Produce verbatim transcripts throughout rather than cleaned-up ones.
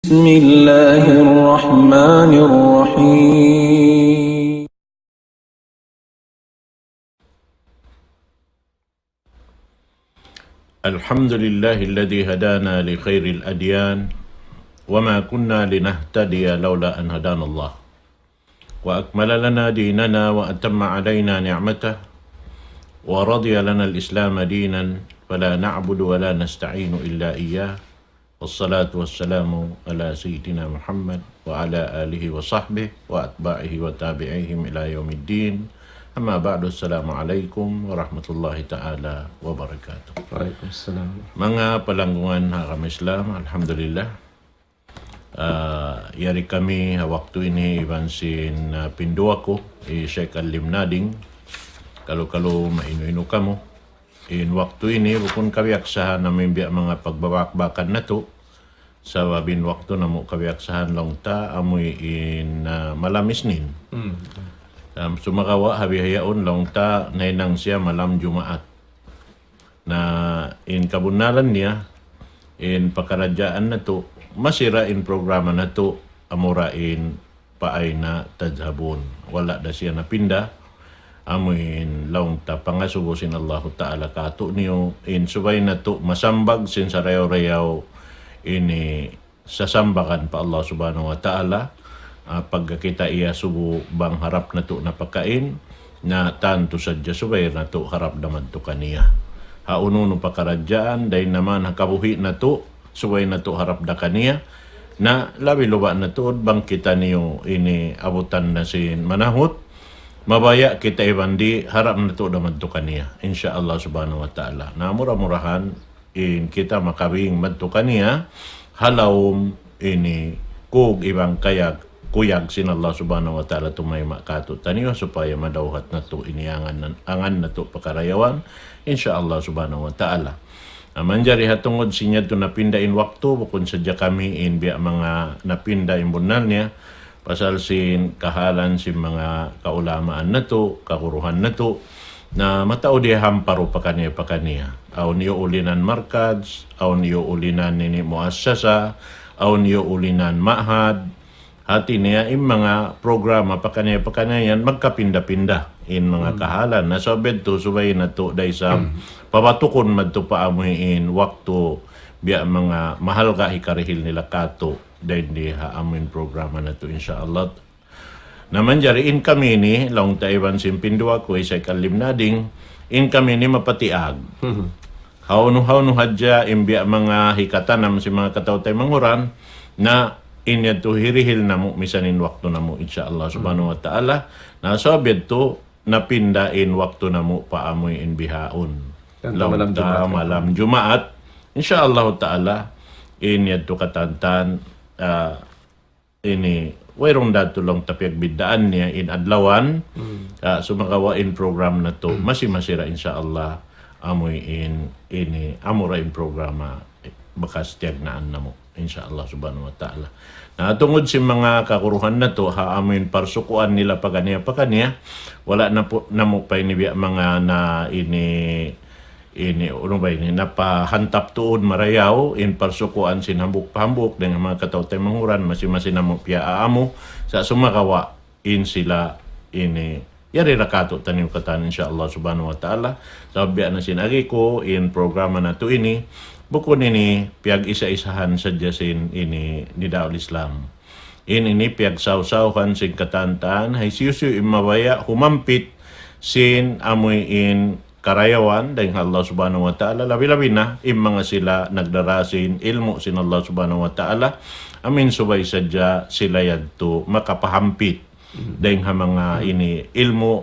بسم الله الرحمن الرحيم. الحمد لله الذي هدانا لخير الأديان وما كنا لنهتدي لولا أن هدانا الله وأكمل لنا ديننا وأتم علينا نعمته ورضي لنا الإسلام دينا فلا نعبد ولا نستعين إلا إياه والصلاة والسلام على سيدنا محمد وعلى آله وصحبه وأتباعه وتابعيهم إلى يوم الدين. أما بعد، السلام عليكم ورحمة الله تعالى وبركاته. Waalaikumsalam. Manga palanggungan ha agama Islam, alhamdulillah. Ah, yari kami ha waktu ini iban sin, ah, pinduwa ku, hi Sheikh Alim Nading. Kalu-kalu mainu-inu kamu. In waktu ini bukun kabiyaksahan namu' in biya' manga pagbabakbakan natu'. Sabab in waktu namu' kabiyaksahan laung ta amuin, ah, malam Isnin. Hmm. Um, sumagawa' ha bihaun laung ta nahinang siya malam Jumaat. Na in kabunnalan niya, in pakaradjaan natu', masi ra in programa natu', amura in فأين تذهبون. Wala' da siya napinda. Amuin laung ta pangasubu sin Allahu Ta'ala kātu'niyu, in subay natu' masambag sin sarayaw-rayaw ini sasambagan pa Allah Subhanahu wa Ta'ala, ah, pagka kita iyasubu bang harap natu' napakain, na tantu sadja subay natu' harap da madtu kaniya. Ha unu-unu pakaradjaan, dayn naman ha kabuhi' natu', subay natu' harap da kaniya, na labi luba' natu' bang kitaniyu ini abutan na sin manahut, mabaya' kita iban di' harap natu' da madtu kaniya, insya Allah Subhanahu wa Ta'ala. Na mura-murahan, in kita makabing madtu kaniya, ha lawm ini kug iban kayag, kuyag sin Allah Subhanahu wa Ta'ala tumayma' kātu'niyu supaya madawhat natu' ini angan, angan natu' pakarayawan, insya Allah Subhanahu wa Ta'ala. Na manjari ha tungud sin yadtu napinda in waktu, bukun sadja kami in biya' manga napinda in bunnal niya, pasal sin kahalan sin manga kaulamaan natu', kaguruhan natu', na mataud di' hamparu pakaniya-pakaniya. Awn iyuulinan markaz, awn iyuulinan ini muassasa, awn iyuulinan ma'had. Hati niya in manga programa pakaniya-pakaniya yan magkapinda-pinda in manga kahalan. Na sabab yadtu subay natu' da isab pabatukun madtu pa amuin waktu biya' manga mahalga' hikarihil nila kātu'. Dayn di ha amuin programa natu', insya Allah. Na manjari in kami ini, laung ta iban sin pinduwa ku, isay kalim nading, in kami ini mapatiag. Hawnu-hawnu hadja in biya' manga hikatanam sin manga kataw-taymanghuran, na in yadtu hirihil namu' misan in waktu namu', insya Allah Subhanahu wa Ta'ala. Na sabab yadtu napinda in waktu namu' pa amuin bihaun. Tantu Laung malam ta Jumaat. Malam Jumaat. Insya Allah Ta'ala, in yadtu katantan, ah, ini, wayruun da tuud laung ta piyagbiddaan niya in adlawan, ah, sumagawa' in program natu', masi-masi ra insya Allah, amuin, ini, amura in programa, bakas tiyagnaan namu', insya Allah Subhanahu wa Ta'ala. Na tungud sin manga kaguruhan natu', ha amuin parsukuan nila pakaniya-pakaniya, wala' na pu-, namu' pa ini biya' manga na ini, ini, unu ba ini, napahantap tuud marayaw in parsukuan sin hambuuk pa hambuuk dayn ha manga kataw-taymanghuran, masi-masi namu' piyaamu, sa' sumagawa' in sila ini, yari ra kātu'niyu katan, insya Allah Subhanahu wa Ta'ala. Sabab biya' na sin agi ku, in programa natu' ini, bukun ini piyag-isa-isahan sadja sin ini Nidaul Islam. In ini piyagsaw-sawhan sin katantan, hisiyu-siyu in mabaya' humampit sin amuin karayawan dayn ha Allah Subhanahu wa Ta'ala, labi-labi na in manga sila nagdara sin ilmu' sin Allah Subhanahu wa Ta'ala, amuin subay sadja sila yadtu makapahampit dayn ha manga ini ilmu',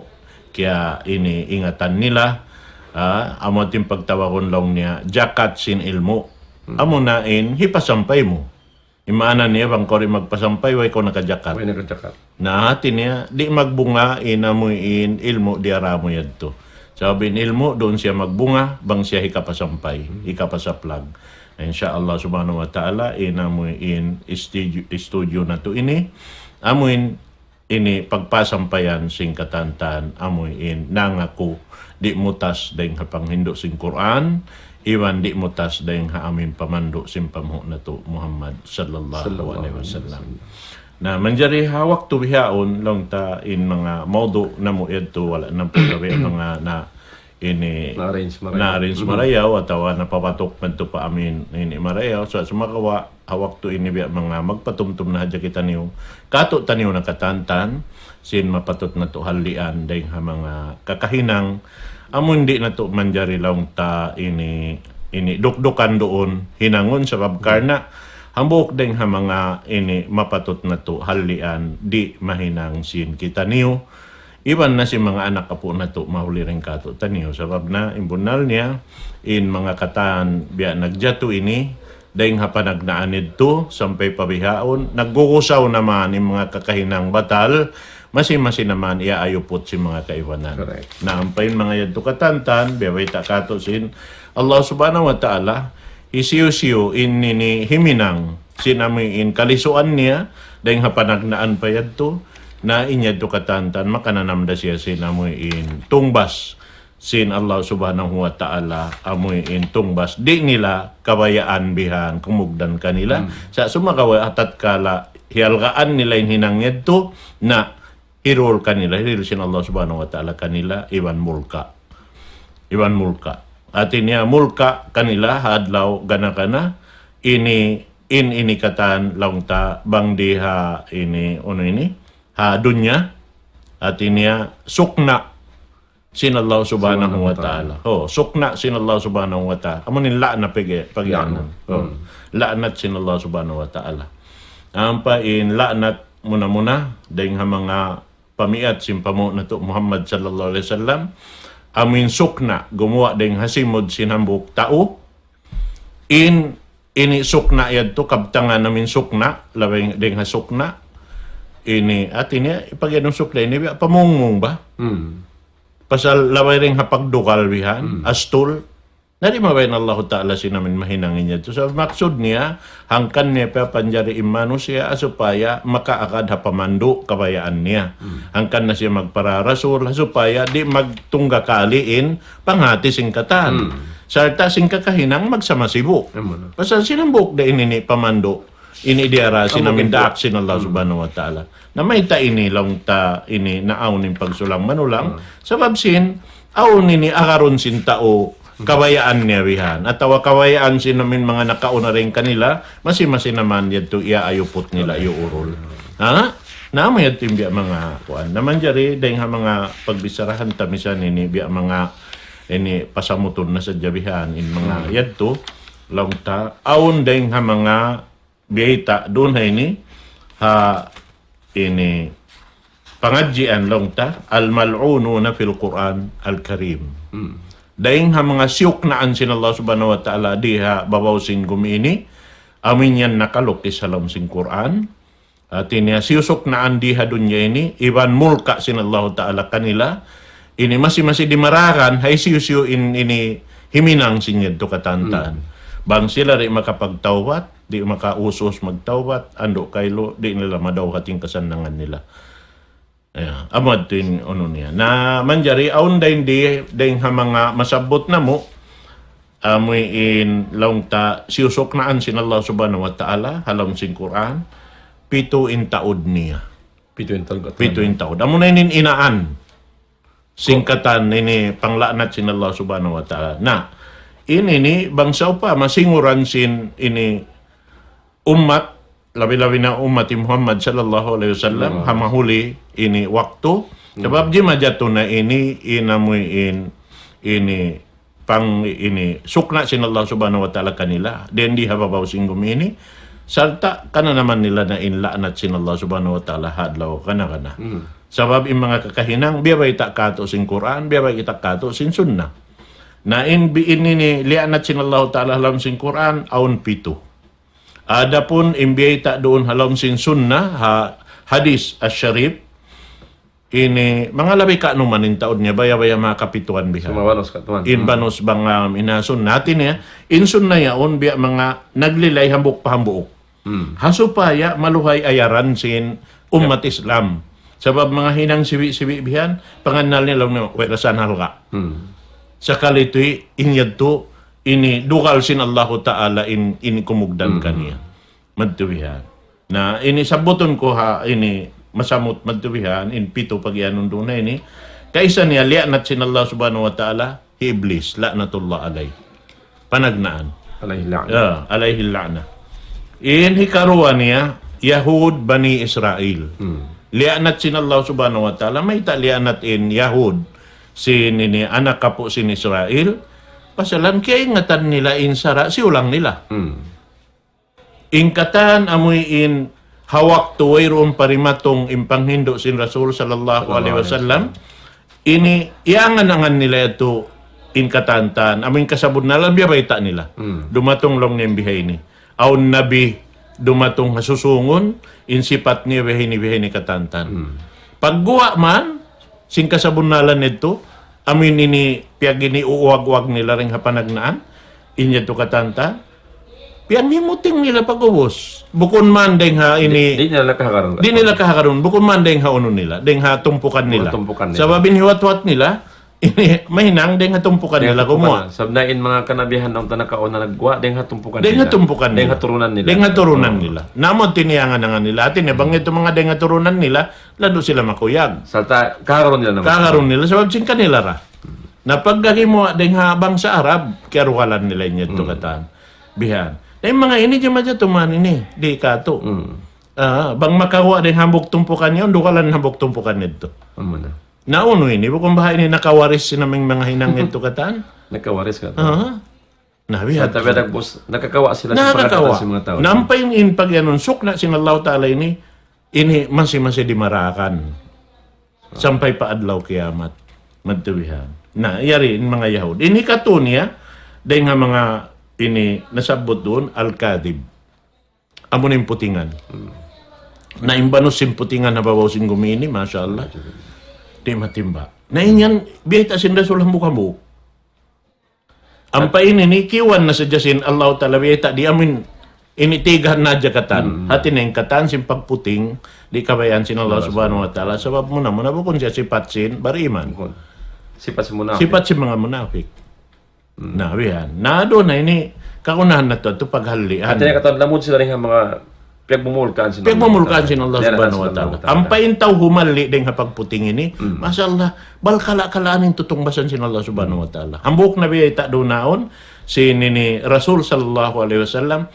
kiya ini ingatan nila, ah, amu in pagtawagun laung niya, jakat sin ilmu'. Amuna in hipasampay mu. In maana niya bang kaw di' magpasampay, way kaw nakajakat. Way nakajakat. Na hati niya, di' magbunga in amuin ilmu' diyara mu yadtu. Sabab in ilmu' duun siya magbunga, bang siya hikapasampay, hikapasaplag. Na insya Allah Subhanahu wa Ta'ala, in amuin studio, studio natu' ini, amuin ini pagpasampayan sin katantan, amuin nangaku di' mutas dayn ha panghindu' sin Qur'an, iban di' mutas dayn ha amuin pamandu' sin panghu' natu' Muhammad sallallahu alaihi wasallam. Na manjari ha waktu bihaun laung ta in manga maudu' namu' yadtu wala' nampu tabi' manga na ini na-arrange marayaw atawa napapatuk madtu pa amuin ini marayaw. Sa' sumagawa' ha waktu ini biya' manga magpatumtum na hadja kitaniyu, katu' taniyu nakatantan sin mapatut natu' hallian dayn ha manga kakahinang amun di' natu' manjari laung ta ini, ini dukdukan duun hinangun sabab karna' hambuuk dayn ha manga ini mapatut natu' hallian di' mahinang sin kitaniyu. Iban na sin manga anak apu' natu' mahuli dayn katu' taniyu. Sabab na in bunnal niya, in manga katan biya' nagjatu ini, dayn ha panagnaan yadtu sampay pa bihaun, naggugusaw na man in manga kakahinang batal, masi-masi na man iyaayuput sin manga kaibanan. Na ampa in manga yadtu katantan, biya' bayta' katu' sin Allah Subhanahu wa Ta'ala, hisiyu-siyu in ini himinang sin amuin kalisuan niya, dayn ha panagnaan pa yadtu, na in yadtu katantan, makananam da siya sin amuin tungbas sin Allah Subhanahu wa Ta'ala, amuin tungbas. Di' nila kabayaan bihan kumugdan kanila. Sa' sumagawa' ha tatkala hiyalgaan nila in hinang yadtu, na hirul kanila, hirul sin Allah Subhanahu wa Ta'ala kanila, iban mulka'. Iban mulka'. Hati niya mulka' kanila, ha adlaw gana-gana, ini, in, ini katan laung ta, bang di ha ini, unu ini, ha dunya, hati niya sukna' sin Allah Subhanahu wa Ta'ala. Oh, sukna' sin Allah Subhanahu wa Ta'ala. Amu in la'na pag-, pag-, anu. Oh, la'nat sin Allah Subhanahu wa Ta'ala. Ampa in la'nat muna-muna, dayn ha manga pamiyat sin panghu' natu' Muhammad sallallahu alaihi wasallam, amuin sukna', gumuwa' dayn ha simud sin hambuuk tau, in, ini sukna' yadtu, kabtangan amuin sukna', labi dayn ha sukna', ini, hati niya, pag-iyanun sukna' ini, biya' pamungmung ba? Pasal labi dayn ha pagdugal bihan, astul, na di' mabayan Allahu Ta'ala sin amuin mahinang in yadtu. Sa' maksud niya, hangkan niya piyapanjari in manusiya', supaya makaagad ha pamandu' kabayaan niya. Hangkan na siya magpara rasul, supaya di' magtungga kali in panghati sin katan. Sarta' sin kakahinang magsama sibu'. Pasal sin hambuuk da ini ini pamandu'. Ini diyara sin amuin daak sin Allah Subhanahu wa Ta'ala. Na mayta' ini laung ta ini naawn in pagsulang manulang. Sabab sin, awn ini agarun sin tau kabayaan niya bihan. Atawa kabayaan sin amuin manga nakauna dayn kanila, masi-masi na man yadtu iyaayuput nila, iyuurul. Ha? Na amu yadtu in biya' manga kuwan. Na manjari, dayn ha manga pagbisarahan ta misan ini biya' manga ini pasamutun na sadja bihan in manga yadtu, laung ta, awn dayn ha manga biyayta' duun ha ini, ha ini pangadjian laung ta, الملعونون في القرآن الكريم. Dayn ha manga siyuknaan sin Allah Subhanahu wa Ta'ala di ha babaw sin gumi ini, amuin yan nakalukis ha lawm sin Qur'an. Hati niya, siyusuknaan di ha dunya ini, iban mulka' sin Allahu Ta'ala kanila, ini masi-masi dimaragan, ha hisiyu-siyu in, ini himinang sin yadtu katantan. Bang sila di' makapagtawbat, di' makausus magtawbat, andu' kaylu, di' nila madawhat in kasannangan nila. Ya, amu yadtu in unu niya. Na manjari awn dayn di, dayn ha manga masabbut namu', amuin laung ta siyusuknaan sin Allah Subhanahu wa Ta'ala, ha lawm sin Qur'an, pitu in taud niya. Pitu in taud. Pitu in taud. Amu na ini in inaan. Sin katan ini pangla'nat sin Allah Subhanahu wa Ta'ala. Na, ini ni bangsa upa masinguran sin ini ummat, labi-labi na ummat hi Muhammad sallallahu alaihi wasallam, ha mahuli ini waktu. Sabab di' majatu na ini, in amuin, ini, pang ini, sukna' sin Allah Subhanahu wa Ta'ala kanila. Dayn di ha babaw sin gumi ini, sarta' kananaman nila na in la'nat sin Allah Subhanahu wa Ta'ala ha adlaw kana-kana. Sabab in manga kakahinang, biya' bayta' katu' sin Qur'an, biya' bayta' katu' sin Sunnah. Na in bi-, in ini, li'anat sin Allah Ta'ala ha lawm sin Qur'an, awn pitu. Adapun in biyayta' duun ha lawm sin Sunnah, ha hadis asy-syarif, ini manga labi ka'numan in taud niya, baya'-baya' manga kapituan biha. Suma banus ka'numan. In banus bang, um, ina Sunnah. Hati niya, in Sunnah yaun biya' manga naglilay hambuuk pa hambuuk. Ha supaya maluhay ayaran sin ummat Islam. Sabab manga hinang sibi'-sibi' bihan, pangannal nila laung nila, way da isab halga'. Sakali tuud, in yadtu, ini dugal sin Allahu Ta'ala in, in kumugdan kaniya. Madtu bihan. Na ini sabbutun ku ha, ini masamut madtu bihan, in pitu pagiyanun duun na ini. Kaisa niya liyaanat sin Allah Subhanahu wa Ta'ala, hi Iblis, la'natullah alayh. Panagnaan. Alayhi la'na. Ya, alayhi la'na. In hikaruwa niya, Yahud Bani Israil. Hmm. Liyaanat sin Allah Subhanahu wa Ta'ala, mayta' liyaanat in Yahud, sin ini anak apu' sin Israil, pasalan kiyaingatan nila in sara' siyulang nila. Hmm. In katan amuin ha waktu wayruun pa dimatung in panghindu' sin Rasul sallallahu alayhi wasallam, ini iyangan-angan nila yadtu in katan-katan, amuin kasabunnalan biya' bayta' nila. Hmm. Dumatung laung niya in bihaini. Awn nabi dumatung ha susungun, in sipat niya bihaini, bihaini katan-katan. Hmm. Pagguwa' man, sin kasabunnalan yadtu, amuin ini piyag-ini uwag-uwag nila dayn ha panagnaan, in yadtu katan-katan, piyaghimuting nila pag'ubus. Bukun man dayn ha ini, di', di' nila kahagarun. Di' nila kahagarun. Bukun man dayn ha unu nila, dayn ha tumpukan nila. Tumpukan nila. Sabab in hiwat-hiwat nila, ini mahinang dayn ha tumpukan nila gumuwa'. Sabab na in manga kanabihan nakauna nagguwa', dayn ha tumpukan nila. Dayn ha tumpukan nila. Dayn ha turunan nila. Dayn ha turunan nila. Na amu in iyangan-angan nila. Hati niya, bang yadtu manga dayn ha turunan nila, landu' sila makuyag. Sarta' kahagarun nila naman. Kahagarun nila, sabab sin kanila ra. Na pagka gimuwa' dayn ha bangsa Arab, kiyarugalan nila in yadtu katan. Bihan. Na in manga ini, jama jatuman ini, di' katu'. Hmm. Ah, bang makaguwa' dayn ha hambuuk tumpukan yan, dugalan hambuuk tumpukan yadtu. Amu na. Na unu ini, bukun baha' ini nakawaris sin amuin manga hinang yadtu katan? Nakawaris katan. Aha. Na, biya' yadtu. Sa' tabi dagbus, nakakawa' sila sin pangatayan sin manga tau. Na ampa in, in pagiyanun sukna' sin Allah Ta'ala ini, ini masi-masi dimaraakan. Sampay pa adlaw kiyamat. Madtu bihan. Na, yari in manga Yahud. Ini katu' niya, dayn ha manga ini nasabbut duun, al-kadhib. Amu na in putingan. Hmm. Na in banus sin putingan ha babaw sin gumi ini, masha Allah. Di' matimba. Na in yan, biyayta' sin Rasul hambuuk-hambuuk. Ampa ini, ini kiyuwan na sadja sin Allah Ta'ala, biyayta' di' amuin ini tigahan na hadja katan. Hmm. Hati niya in katan sin pagputing, di' kabayaan sin Allah Subhanahu wa Ta'ala. Sabab muna-muna bukun siya sipat sin bariman. Bukun. Sipat sin munafik. Sipat sin manga munafik. Hmm. Na, bihan. Na, duun na ini, kagunahan natu' yadtu paghallian. Hati niya katan lamud sila dayn ha manga piyagmumulkaan sin Allah. Piyagmumulkaan sin Allah Subhanahu wa Ta'ala. Ampa in tau humalli' dayn ha pagputing ini, hmm, masha Allah, bal kala-kalaan in tutungbasan sin Allah Subhanahu wa Ta'ala. Hambuuk nabi ay ta duun naun, sin ini Rasul sallallahu alayhi wasallam,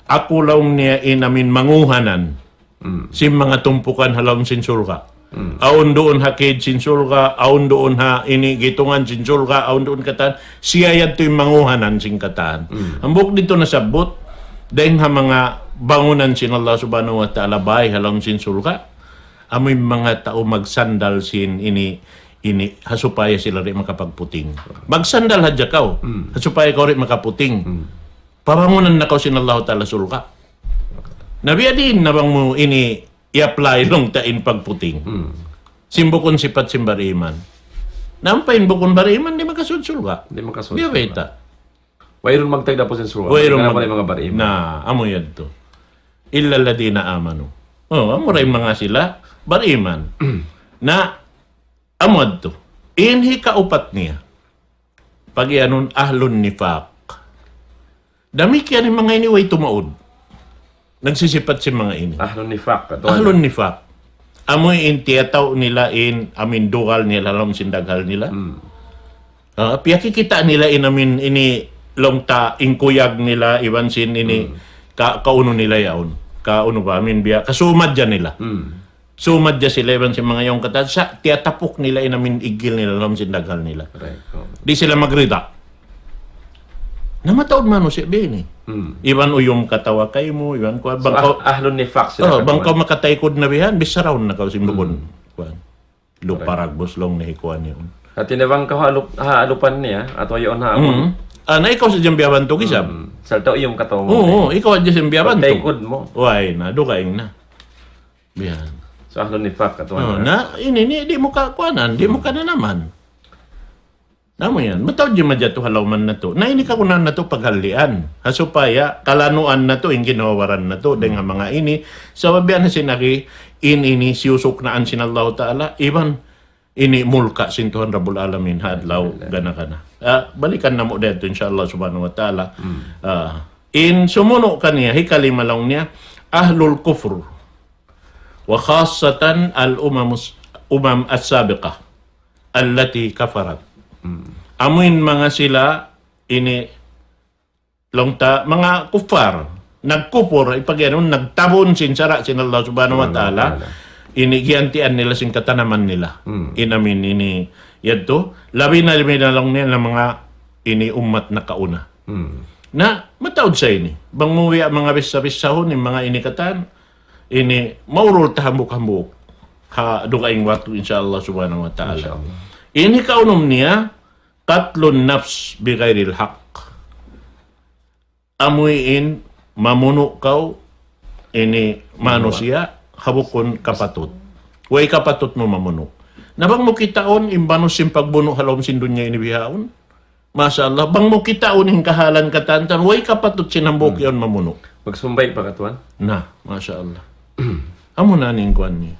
aku laung niya in amuin manguhanan. Hmm. Sin manga tumpukan ha lawm sin surga'. Hmm. Awn duun ha kid sin surga', awn duun ha ini gitungan sin surga', awn duun katan, siya yadtu in manguhanan sin katan. Hmm. Hambuuk didtu nasabbut, dayn ha manga bangunan sin Allah Subhanahu wa Ta'ala, bāy ha lawm sin surga', amuin manga tau magsandal sin ini, ini, ha supaya sila di' makapagputing. Magsandal hadja kaw, hmm, ha supaya kaw di' makaputing. Hmm. Pabangunan na kaw sin Allahu Ta'ala surga'. Na biya' diin na bang mu ini i-apply laung ta in pagputing. Hmm. Sin bukun sipat sin bariman. Na ampa in bukun bariman, di' makasud surga'. Di' makasud surga'. Biya' bayta'. Wayruun magtagdapu sin surga'. Wayruun mag-, manga bariman. Na, amu yadtu. Illa alladhina amanu. Oh, amu ra in manga sila bariman. Na, amu yadtu. In hikaupat niya. Pagiyanun ahlun nifaq. Damikkiyan in manga ini way tumaud. Nagsisipat sin manga ini. Ahlun nifaq, katu'. Ahlun nifaq. Amu in tiyatau' nila in, amuin dugal nila, lawm sin daghal nila. Hmm. Ah, piyakikita' nila in amuin ini laung ta in kuyag nila, iban sin ini, hmm, ka-, kaunu nila yaun. Kaunu ba, amuin biya', kasumadja nila. Hmm. Sumadja sila iban sin manga yaun katan, sa' tiyatapuk nila in amuin iggil nila, lawm sin daghal nila. Right. Oh. Di' sila magrida. Na mataud manusiya' biya' ini. Hmm. Iban uyum katawa kaymu, iban kuwan, so, bang ah-, kaw-, ahlun nifaq sila, oh, katuan. Bang kaw makataykud na bihan, bichara na kaw sin bukun. Hmm. Kuwan. Correct. Lupa ragbus laung niya hi kuwan yaun. Hati niya bang kaw ha lup-, ha alupan niya, atawa yaun ha amun. Hmm. Ah, na ikaw sadja in biyabantuk isab. Hmm. Sarta' uyum katawa mu. Oo, ikaw hadja in biyabantuk. Pagtaykud mu. Way na, dugaing na. Biya' yan. So, ahlun nifaq, katuan. Oh, na, ini, ini, di' mu kakuanan, di' mu kananaman. Amu yan, mataud yan majatu ha lawman natu'. Na ini kagunahan natu' paghalian. Ha supaya, kalanuan natu', in ginhawa-baran natu', dayn ha manga ini. Sabab yan sin agi, in ini, siyusuknaan sin Allahu Ta'ala, iban, ini mulka sin Tuhan Rabbul Alamin ha adlaw gana-gana. Ah, balikan namu' da yadtu, insya Allah subhanahu wa ta'ala. Ah, in sumunu' kaniya, hikalima laung niya, ahlul kufr. Wa khassatan al-umamus-, umam as-sabiqah allati kafarat. Amuin manga sila ini laung ta manga kuffar, nagkupur, ipagiyanun, nagtabun sin sara' sin Allah subhanahu wa ta'ala, ini giyantian nila sin katanaman nila. In amin ini yadtu, labi na, labi na laung niya na manga ini ummat nakauna. Na, mataud sa ini. Bang mu biya' manga bisa-bisahun, in manga ini katan, ini maurul ta hambuuk-hambuuk. Ha dugaing waktu, insya Allah subhanahu wa ta'ala. Insya Allah. Ini kaunum niya, qatlun nafs bighairil haq. Amuin mamunu' kaw ini manusiya' ha bukun kapatut. Way kapatut mu mamunu'. Na bang mu kitaun in banus sin pagbunu' ha lawm sin dunya ini bihaun. Masha Allah, bang mu kitaun in kahalan katan-katan, way kapatut sin hambuuk yaun mamunu'. Magsumbay pa ka, tuwan? Na, masha Allah. Amu na in kuwan niya.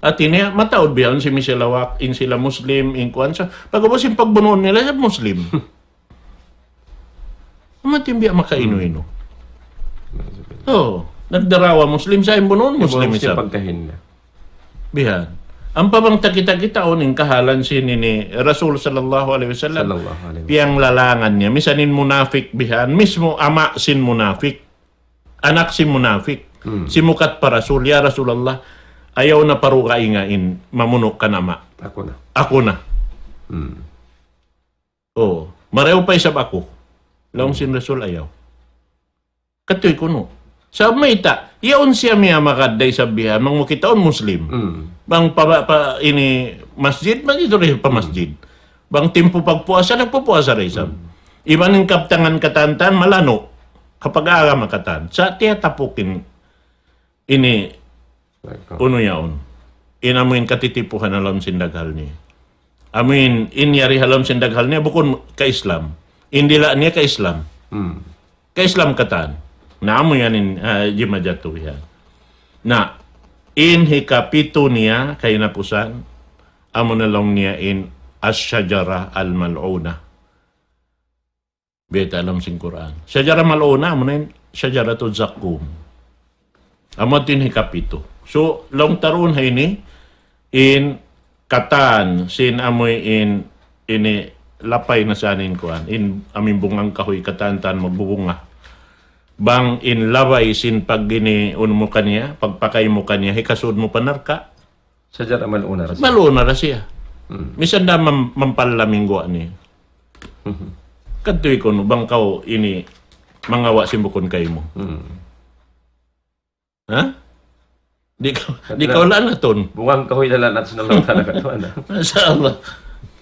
Hati niya, mataud bihaun sin misilawak, in sila Muslim, in kuwan sa. Pag'ubus in pagbunuun nila, sa Muslim. Amu in biya' makainu-inu. Oo. Nagdarawa Muslim, sa in bunuun Muslim isab. Pagkahin niya. Bihan. Ampa bang ta kita-kitaun in kahalan sin ini Rasul sallallahu alayhi wasallam. Sallallahu alayhi wasallam. Piyanglalangan niya. Misan in munafik bihan, mismu ama' sin munafik. Anak sin munafik. Simukat pa Rasul, "Ya Rasulullah, ayaw na pa dugaing in mamunu' kan ama'. Aku na." Aku na. Oo. Marayaw pa isab aku. Laung sin Rasul ayaw. Katuy kunu'. Sabab mayta', yaun siya miyamagad da isab bihan, bang mu kitaun Muslim. Bang pa, pa ini masjid, masjid da pa masjid. Bang timpu pagpuasa, nagpupuasa da isab. Iban in kabtangan katan-katan, malanu'. Kapag-agama katan. Sa' tiyatapuk in ini unu yaun. In amuin katitipuhan ha lawm sin daghal niya. Amuin in yari ha lawm sin daghal niya, bukun ka-Islam. In dila' niya ka-Islam. Ka-Islam katan. Na amu yan in, ah, jimajatu yan. Na, in hikapitu niya, kahinapusan, amu na laung niya in ash-shajara al-mal'una. Biyayta' ha lawm sin Qur'an. Shajara mal'una, amu na in shajaratu zaqqum. Amu in hikapitu. So, laung ta duun ha ini, in katan, sin amuin, ini lapay na sa in kuwan. In amuin bungang kahuy katan-katan magbubunga. Bang in labay sin pag ini unu mu kaniya, pagpakay mu kaniya, hikasud mu pa narka'. Shajara mal'una da siya. Mal'una da siya. Misan da mam-, mampal laminggu ni. Katuy kunu' bang kaw ini mangawa' sin bukun kaymu. Ha? Di' kaw, di' kaw lanatun. Bungang kahuy na lanat sin Allah Ta'ala katuan, ha? Masha Allah.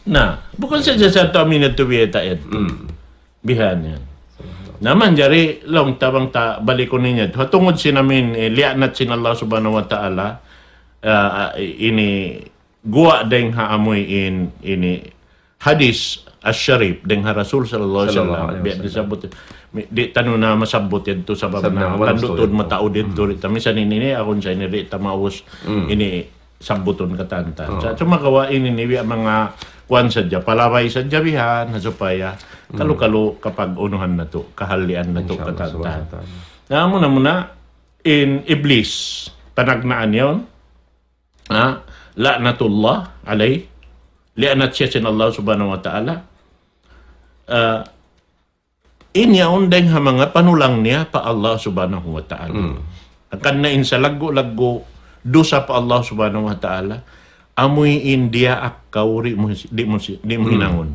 Na, bukun sadja sa amin yadtu biyayta' yadtu. Bihan yan. Na manjari laung ta bang ta balikun niya. Ha tungud sin amin, eh, liyaanat sin Allah Subhanahu wa Ta'ala, ah, ini guwa' dayng ha amuin ini hadis as-sharif dayng ha Rasul sallallahu alayhi wasallam. Biya' disabbut, di' taniyu na masabbut yadtu sabab na landu' tuud mataud yadtu. Di' ta misan ini, ini, akun sa ini, di' ta maus ini sabbutun katan-katan. Sa' sumagawa' ini, ini biya' manga kuwan sadja, palabay sadja bihan, supaya kalu-kalu kapag-unuhan natu', kahalian natu' katan-katan. Na, muna-muna, in Iblis, panagnaan yaun, ha, la'natullah alayh, liyaanat siya sin Allah Subhanahu wa Ta'ala. Ah, in yaun dayng ha manga panulang niya pa Allah Subhanahu wa Ta'ala. Hangkan na in salaggu'-laggu' dusa pa Allah Subhanahu wa Ta'ala, amuin diyaak kaw di' mu, di' mu, di' mu hinangun.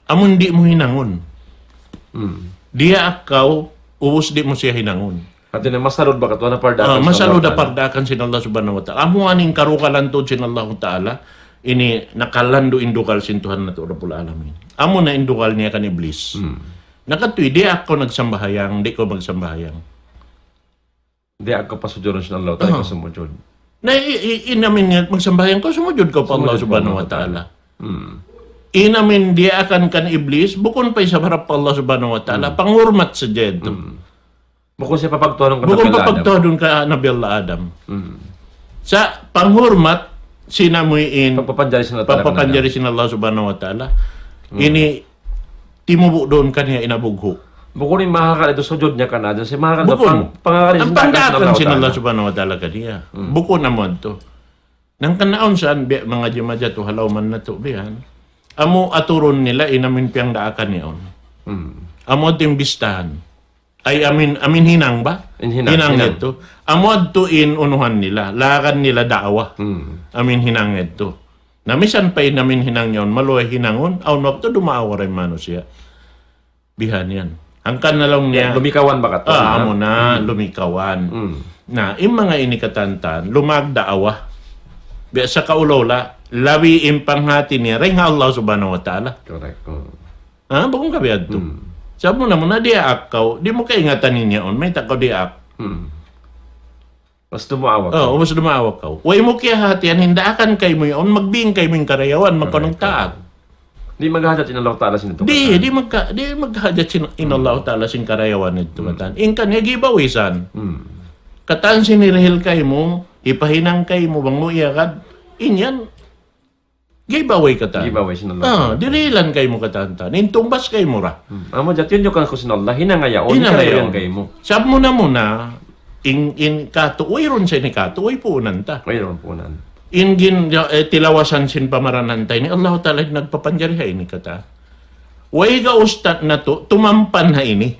Amun di' mu hinangun. Diyaak kaw, ubus di' mu siya hinangun. Hati niya masalud ba katu' na pardaakan sin Allah Ta'ala? Masalud na pardaakan sin Allah Subhanahu wa Ta'ala. Amu in karugalan tuud sin Allah Ta'ala, ini nakalandu' in dugal sin Tuhan natu' Rabbul Alamin. Amu na in dugal niya kan Iblis. Na katuy, diyaak kaw nagsambahayang, di' kaw magsambahayang. Diyaak kaw pasujurun sin Allah Ta'ala, kaw sumujud. Na, i-, i-, in amin niya, magsambahayang kaw, sumujud kaw pa Allah Subhanahu wa Ta'ala. In amin diyaakan kan Iblis, bukun pa isab harap pa Allah Subhanahu wa Ta'ala, panghurmat sadja yadtu. Bukun siya papagtuhanun kan Nabi Allah Adam. Bukun papagtuhanun kan Nabi Allah Adam. Sa' panghurmat, sin amuin pagpapanjari sin Allah Ta'ala pagpapanjari kaniya sin Allah Subhanahu wa Ta'ala. Hmm. Ini timubu' duun kaniya in abughu'. Bukun in mahakal itu sujud niya kaniya, sa' mahakal itu bukun pang-, pangakal in pangdaakan sin Allah Subhanahu wa Ta'ala kaniya. Hmm. Bukun amu yadtu. Hangkan awn sa' biya' manga jimajatu halaw man natu' bihan. Amu aturun nila in amin piyangdaakan niya yaun. Hmm. Amu yadtu in bistahan. Ay, amin, amin hinang ba? In hinang, hinang hinang. Yadtu. Amu yadtu in unuhan nila. Lagan nila da'wa. Hmm. Amin hinang yadtu. Na misan pa in amin hinang yaun, maluhay hinangun, awn waktu dumaawa ra in manusiya'. Bihan yan. Hangkan na laung niya. Lumikawan ba katu'? Ah, amu na, hmm, lumikawan. Hmm. Na, in manga ini katantan, lumagda' awa. Biya' sa kaulaw la, labi in panghati niya, dayn ha Allah Subhanahu wa Ta'ala. Correct. Hmm. Ha? Bukun ka biya' yadtu. Hmm. Sabab muna-muna diyaak kaw, di' mu kaingatan in yaun, mayta' kaw diyaak. Hmm. Ubus dumaawa kaw. Oh, ubus dumaawa kaw. Way mu kiyahatihan, in daakan kaymu yaun, magbing kaymu in karayawan, correct, magkaun taat. Di' maghajat in Allah Ta'ala sin yadtu katan. Di', di' magka-, di' maghajat sin, in Allah Ta'ala sin karayawan yadtu katan. Hmm. In kaniya gibawisan. Hmm. Katan sin hirihil kaymu, hipahinang kaymu, bang mu iyagad, in yan, giveaway katan. Giveaway sin Allah. Ah, dirihilan kaymu katan tan. In tungbas kaymu ra. Hmm. Amu jatun yun kan sin Allah, hinang yaun, hinang yaun kaymu. Sabab muna-muna, in, in katu', wayruun sa ini katu', way puunan ta. Wayruun puunan. In gin, eh, tilawasan sin pamaranan ta ini, Allah Ta'ala in nagpapanjari ha ini katan. Way gaus ta natu', tumampan ha ini.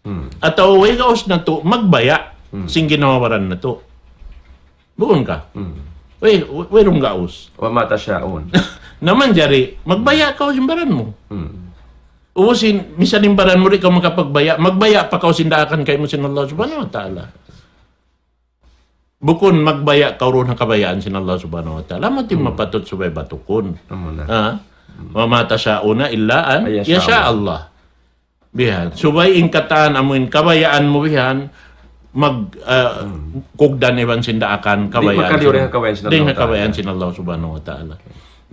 Hmm. Atawa way gaus natu', magbaya', hmm, sin ginhawa-baran natu'. Bukun ka? Hmm. Way, way, wayruun gaus. وما تشاءون. Na manjari, magbaya' kaw sin baran mu. Hmm. Ubus in, misan in baran mu di' kaw makapagbaya', magbaya' pa kaw sin daakan kaymu sin Allah Subhanahu wa Ta'ala. Bukun magbaya' kaw duun ha kabayaan sin Allah Subhanahu wa Ta'ala, amu in mapatut subay batukun. Amu na. Ha? وما تشاءون إلا أن يشاء الله. Bihan. Subay in katan amu in kabayaan mu bihan, mag, ah, kugdan iban sin daakan kabayaan sin Allah Subhanahu wa Ta'ala. Di' makaliyu dayn ha kabayaan sin Allah Subhanahu wa Ta'ala.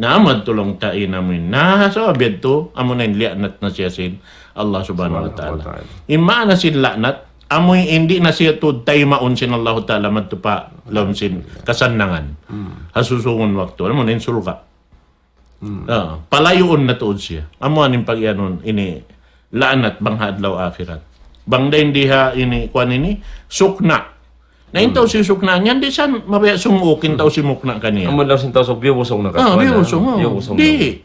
Na amu yadtu laung ta in amu in. Na, sabab yadtu, amu na in liyaanat na siya sin Allah Subhanahu wa Ta'ala. In maana sin la'nat, amu in di' na siya tuud taymaun sin Allah Ta'ala madtu pa lawm sin kasannangan. Hmm. Ha susungun waktu. Amu na in surga'. Hmm. Ah, palayuun na tuud siya. Amu in pagiyanun ini la'nat bang ha adlaw akhirat. Bang dayn di ha ini, kuwan ini, sukna'. Na in tau sin sukna' niyan, di' sa mabaya' sumuuk in tau simukna' kaniya. Amu laung sin tau suk, biyubusung na katu'. Ah, biyubusung, oh. Biyubusung na. Di'.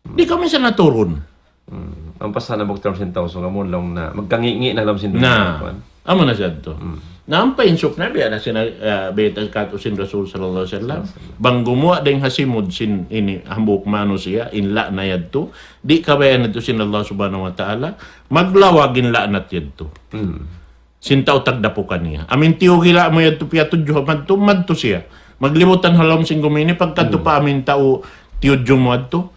Di' kami sa naturun. Hmm. Ampa sa na bukti sin tau suk, amu laung na, magkangi'-ngi' na laung sin dunya. Na, kuwan. Amu na siya to. Hmm. Na ampa in sukna', biya' na sin, ah, bayta' katu' sin Rasul sallallahu alayhi wasallam. Bang gumuwa' dayn ha simud sin ini hambuuk manusiya', in la'na yadtu, di' kabayaan yadtu sin Allah Subhanahu wa Ta'ala, maglawag in la'nat yadtu. Hmm. Sin tau tagdapu kaniya. Amin tiyugila' mu yadtu piyatudju madtu, madtu siya. Maglibutan ha lawm sin gumi ini, pagkadtu pa amin tau tiyudju mu yadtu.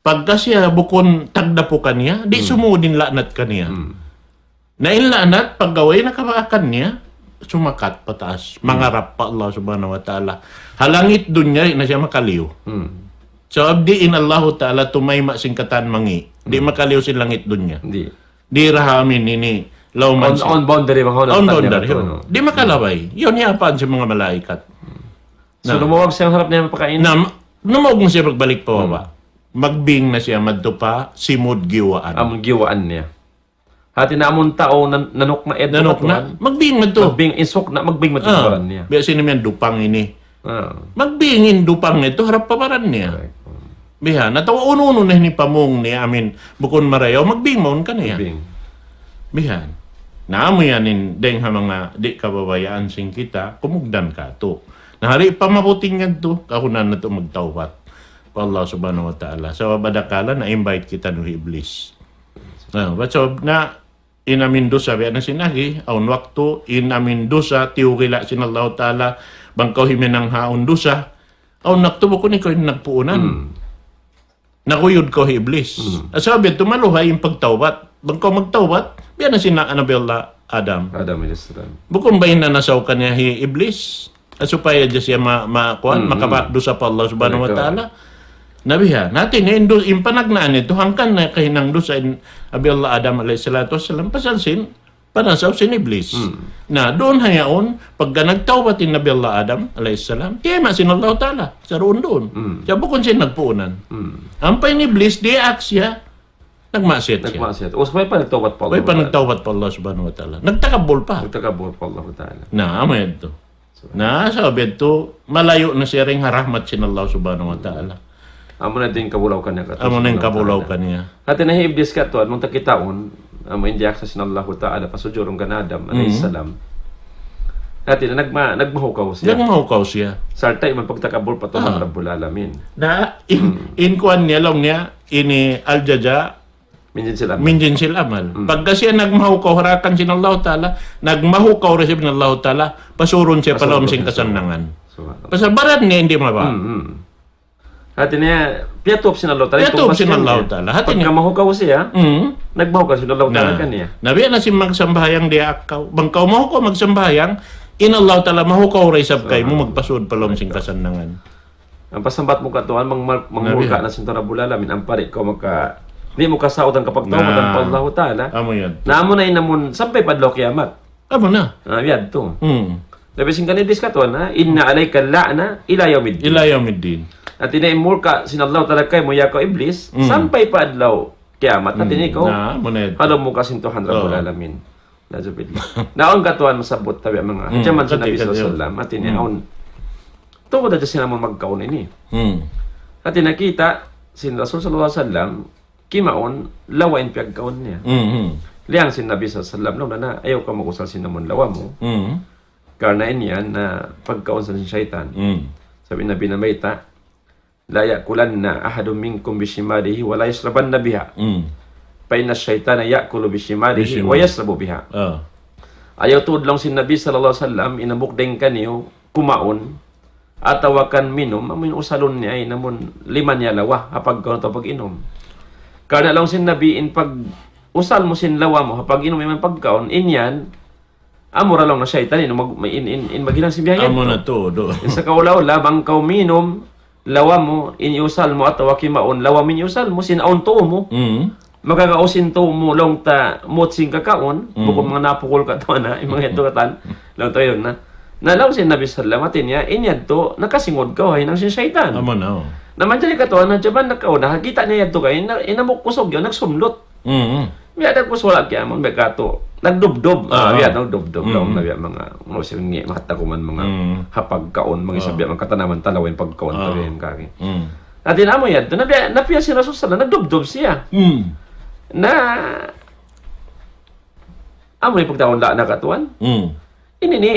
Pagka siya bukun tagdapu kaniya, di' sumud in la'nat kaniya. Hmm. Na in la'nat, pagka way na kabaakan niya, sumakat pataas, mangarap pa Allah Subhanahu wa Ta'ala. Ha langit dunya, di' na siya makaliyu. Hmm. Sabab di' in Allahu Ta'ala tumayma' sin katan mangi'. Di' makaliyu sin langit dunya. Di'. Di' ra ha amin ini, lawm man sin. On, on boundary, bang on boundary, oh. Di' makalabay. Yun, hiyapaan sin manga malaikat. So, na, lumawag siya harap niya mapakain. Na, lumawag na siya pagbalik pa baba'. Hmm. Magbing na siya madtu pa simud giwaan. Amun giwaan niya. Hati na amun tau nan-, nanukna' yadtu. Nanukna', magbing madtu. Magbing, in sukna', magbing madtu. Ah, baran niya. Biya' sin imiyan dupang ini. Ah. Magbing in dupang yadtu harap pa baran niya. Correct. Hmm. Bihan, atawa unu-unu na ini pamung niya, amin, bukun marayaw, magbing mawn kaniya. Magbing. Bihan. Na amu yan in, dayng ha manga di' kababayaan sin kita, kumugdan katu'. Na hari pa mabuting yadtu, kahunan natu' magtawbat pa Allah Subhanahu wa Ta'ala. Sabab adakala na-invite kita nu hi Iblis. Na, sabab na, in amin dusa, biya' na sin agi, awn waktu, in amin dusa, tiyugila' sin Allahu Ta'ala, bang kaw himinang ha awn dusa, awn waktu bukun ikaw in nagpuunan. Hmm. Naguyud kaw hi Iblis. Hmm. Sabab yadtu maluhay in pagtawbat. Bang kaw magtawbat, biya' na sin Nabi Allah Adam. Adam alayhis salam. Bukun ba in nanasaw kaniya hi Iblis? Ah, supaya hadja siya ma-, ma-, kuwan, hmm, makapadusa pa Allah Subhanahu wa Ta'ala. Correct. Na bihan, hati niya in du-, in panagnaan yadtu, hangkan na kahinang dusa in Abi Allah Adam alayhis salatu wassalam, pasal sin Panasaw sin Iblis. Hmm. Na, duun ha yaun, pagka nagtawbat in Nabi Allah Adam, alayhis salam, tiyayma' sin Allah Ta'ala, sa duun-duun. Hmm. Sa' bukun siya nagpuunan. Hmm. Ampa in Iblis, diyaak siya, nagmaksiyat siya. Nagmaksiyat. Way pa nagtawbat pa Allah Ta'ala. Way pa nagtawbat pa Allah Subhanahu wa Ta'ala. Nagtakabbur pa. Nagtakabbur pa Allah Ta'ala. Na, amu yadtu. Na, sabab yadtu, malayu' na siya dayn ha rahmat sin Allah Subhanahu wa Ta'ala. Amu na in kabulawan niya katu'. Amu na in kabulawan niya. Hati niya hi Iblis katu', amu in diyaak sa sin Allahu Ta'ala, pasujurun kan Adam alayhis salam. Hati niya nagma-, nagmahukaw siya. Nagmahukaw siya. Sarta' iban pagtakabbur pa Tuhan Rabbul Alamin. Na, in, in kuwan niya, laung niya, ini al-jaza' min jinsil amal. Min jinsil amal. Hmm. Pagka siya nagmahukaw ha daakan sin Allahu Ta'ala, nagmahukaw da isab in Allahu Ta'ala, pasurun siya pa lawm sin kasannangan. Subhanallah. Pasal baran niya in di' mabaya'. Hmm, hmm. Hati niya, piyatup sin Allahu Ta'ala. Piyatup sin Allahu Ta'ala. Hati niya. Pagka mahukaw siya, hmm, nagmahukaw sin Allahu Ta'ala kaniya. Na, biya' na sin magsambahayang diyaak kaw. Bang kaw mahukaw magsambahayang, in Allahu Ta'ala mahukaw da isab kaymu, magpasud pa lawm sin kasannangan. Ampa sambat mu katu', bang mal-, mangmurka na sin Tuhan Rabbul Alamin, ampa di' kaw maka-, di' mu kasautan kapagtawbatan pa Allahu Ta'ala. Amu yan. Na amu na in amun sampay pa adlaw kiyamat. Amu na. Na, yadtu. Hmm. Labi sin kan Iblis katu', na, "Inna alayka al-la'na ila yawmiddin." Ila yawmiddin. Hati niya in murka sin Allahu Ta'ala kaymu ya kaw Iblis, hmm, sampay pa adlaw kiyamat. Hati niya ikaw, na, amu na yadtu. Halaum mu ka sin Tuhan Rabbul Alamin. Na'udzubillah. Na awn katu' masabbut tabi' manga. Hmm. Jaman sin Nabi sallallahu alayhi wasallam. Hati niya awn. Tungud hadja sin amun magkaun ini. Hmm. Hati niya kita' sin Rasul sallallahu alayhi wasallam, kimaun, lawa in piyagkaun niya. Hmm, hmm. Laung sin Nabi sallallahu alayhi wasallam, laung niya, ayaw kaw mag-usal sin amun lawa mu. Hmm. Karna' in yan na pagkaun sa sin saytan. Hmm. Sabab in Nabi namayta', "La ya'kulanna ahadun minkum bishimalihi wa la yashrabanna biha. Hmm. Fa inna ash-shaytana ya'kulu bishimalihi wa yashrabu biha." Ah. Ayaw tuud laung sin Nabi sallallahu alayhi wasallam, in hambuuk dayn kaniyu kumaun, atawa kan minum, amu in usalun niya, in amun lima niya lawa, ha pagkaun atawa pag-inum. Karna' laung sin Nabi, in pag-usal mu sin lawa mu, ha pag-inum iban pagkaun, in yan, amu ra laung na saytan, in mag-, in, in, in maghinang sin biya' yan. Amu na tuud. In sa kaula-ula, bang kaw minum, lawa mu, in iyusal mu, atawa kimaun, lawa mu in iyusal mu, sin awn tuu mu. Mm. Makakaus in tuu mu, laung ta, muut sin kakaun, mm, bukun manga napukul katu' na, in manga yadtu katan, laung ta yun na. Na laung sin Nabi sallallahu alayhi wasallam, hati niya, in yadtu, nakasingud kaw ha hinang sin saytan. Amu na, oh. Na manjari katu' na, jaman na kaw na, kita' niya yadtu kay, in, in hambuuk kusug yan, nagsumlut. Mm. Biya' da ku suwala kiyamun, biya' katu'. Nagdubdub. Ah, ah, biya' nagdubdub. Mm. Laung na biya' manga, manga siya ngi', matakuman manga, mm, ha pagkaun, manga, ah, isab biya' manga katanaman talawa in pagkaun, ah, tabihan kami. Mm. Hati niya amu yadtu, na biya', na biya' sin Rasul sallallahu alayhi wasallam, nagdubdub siya. Mm. Na, amu in pagtawagun la'na katuan. Mm. Ini ini,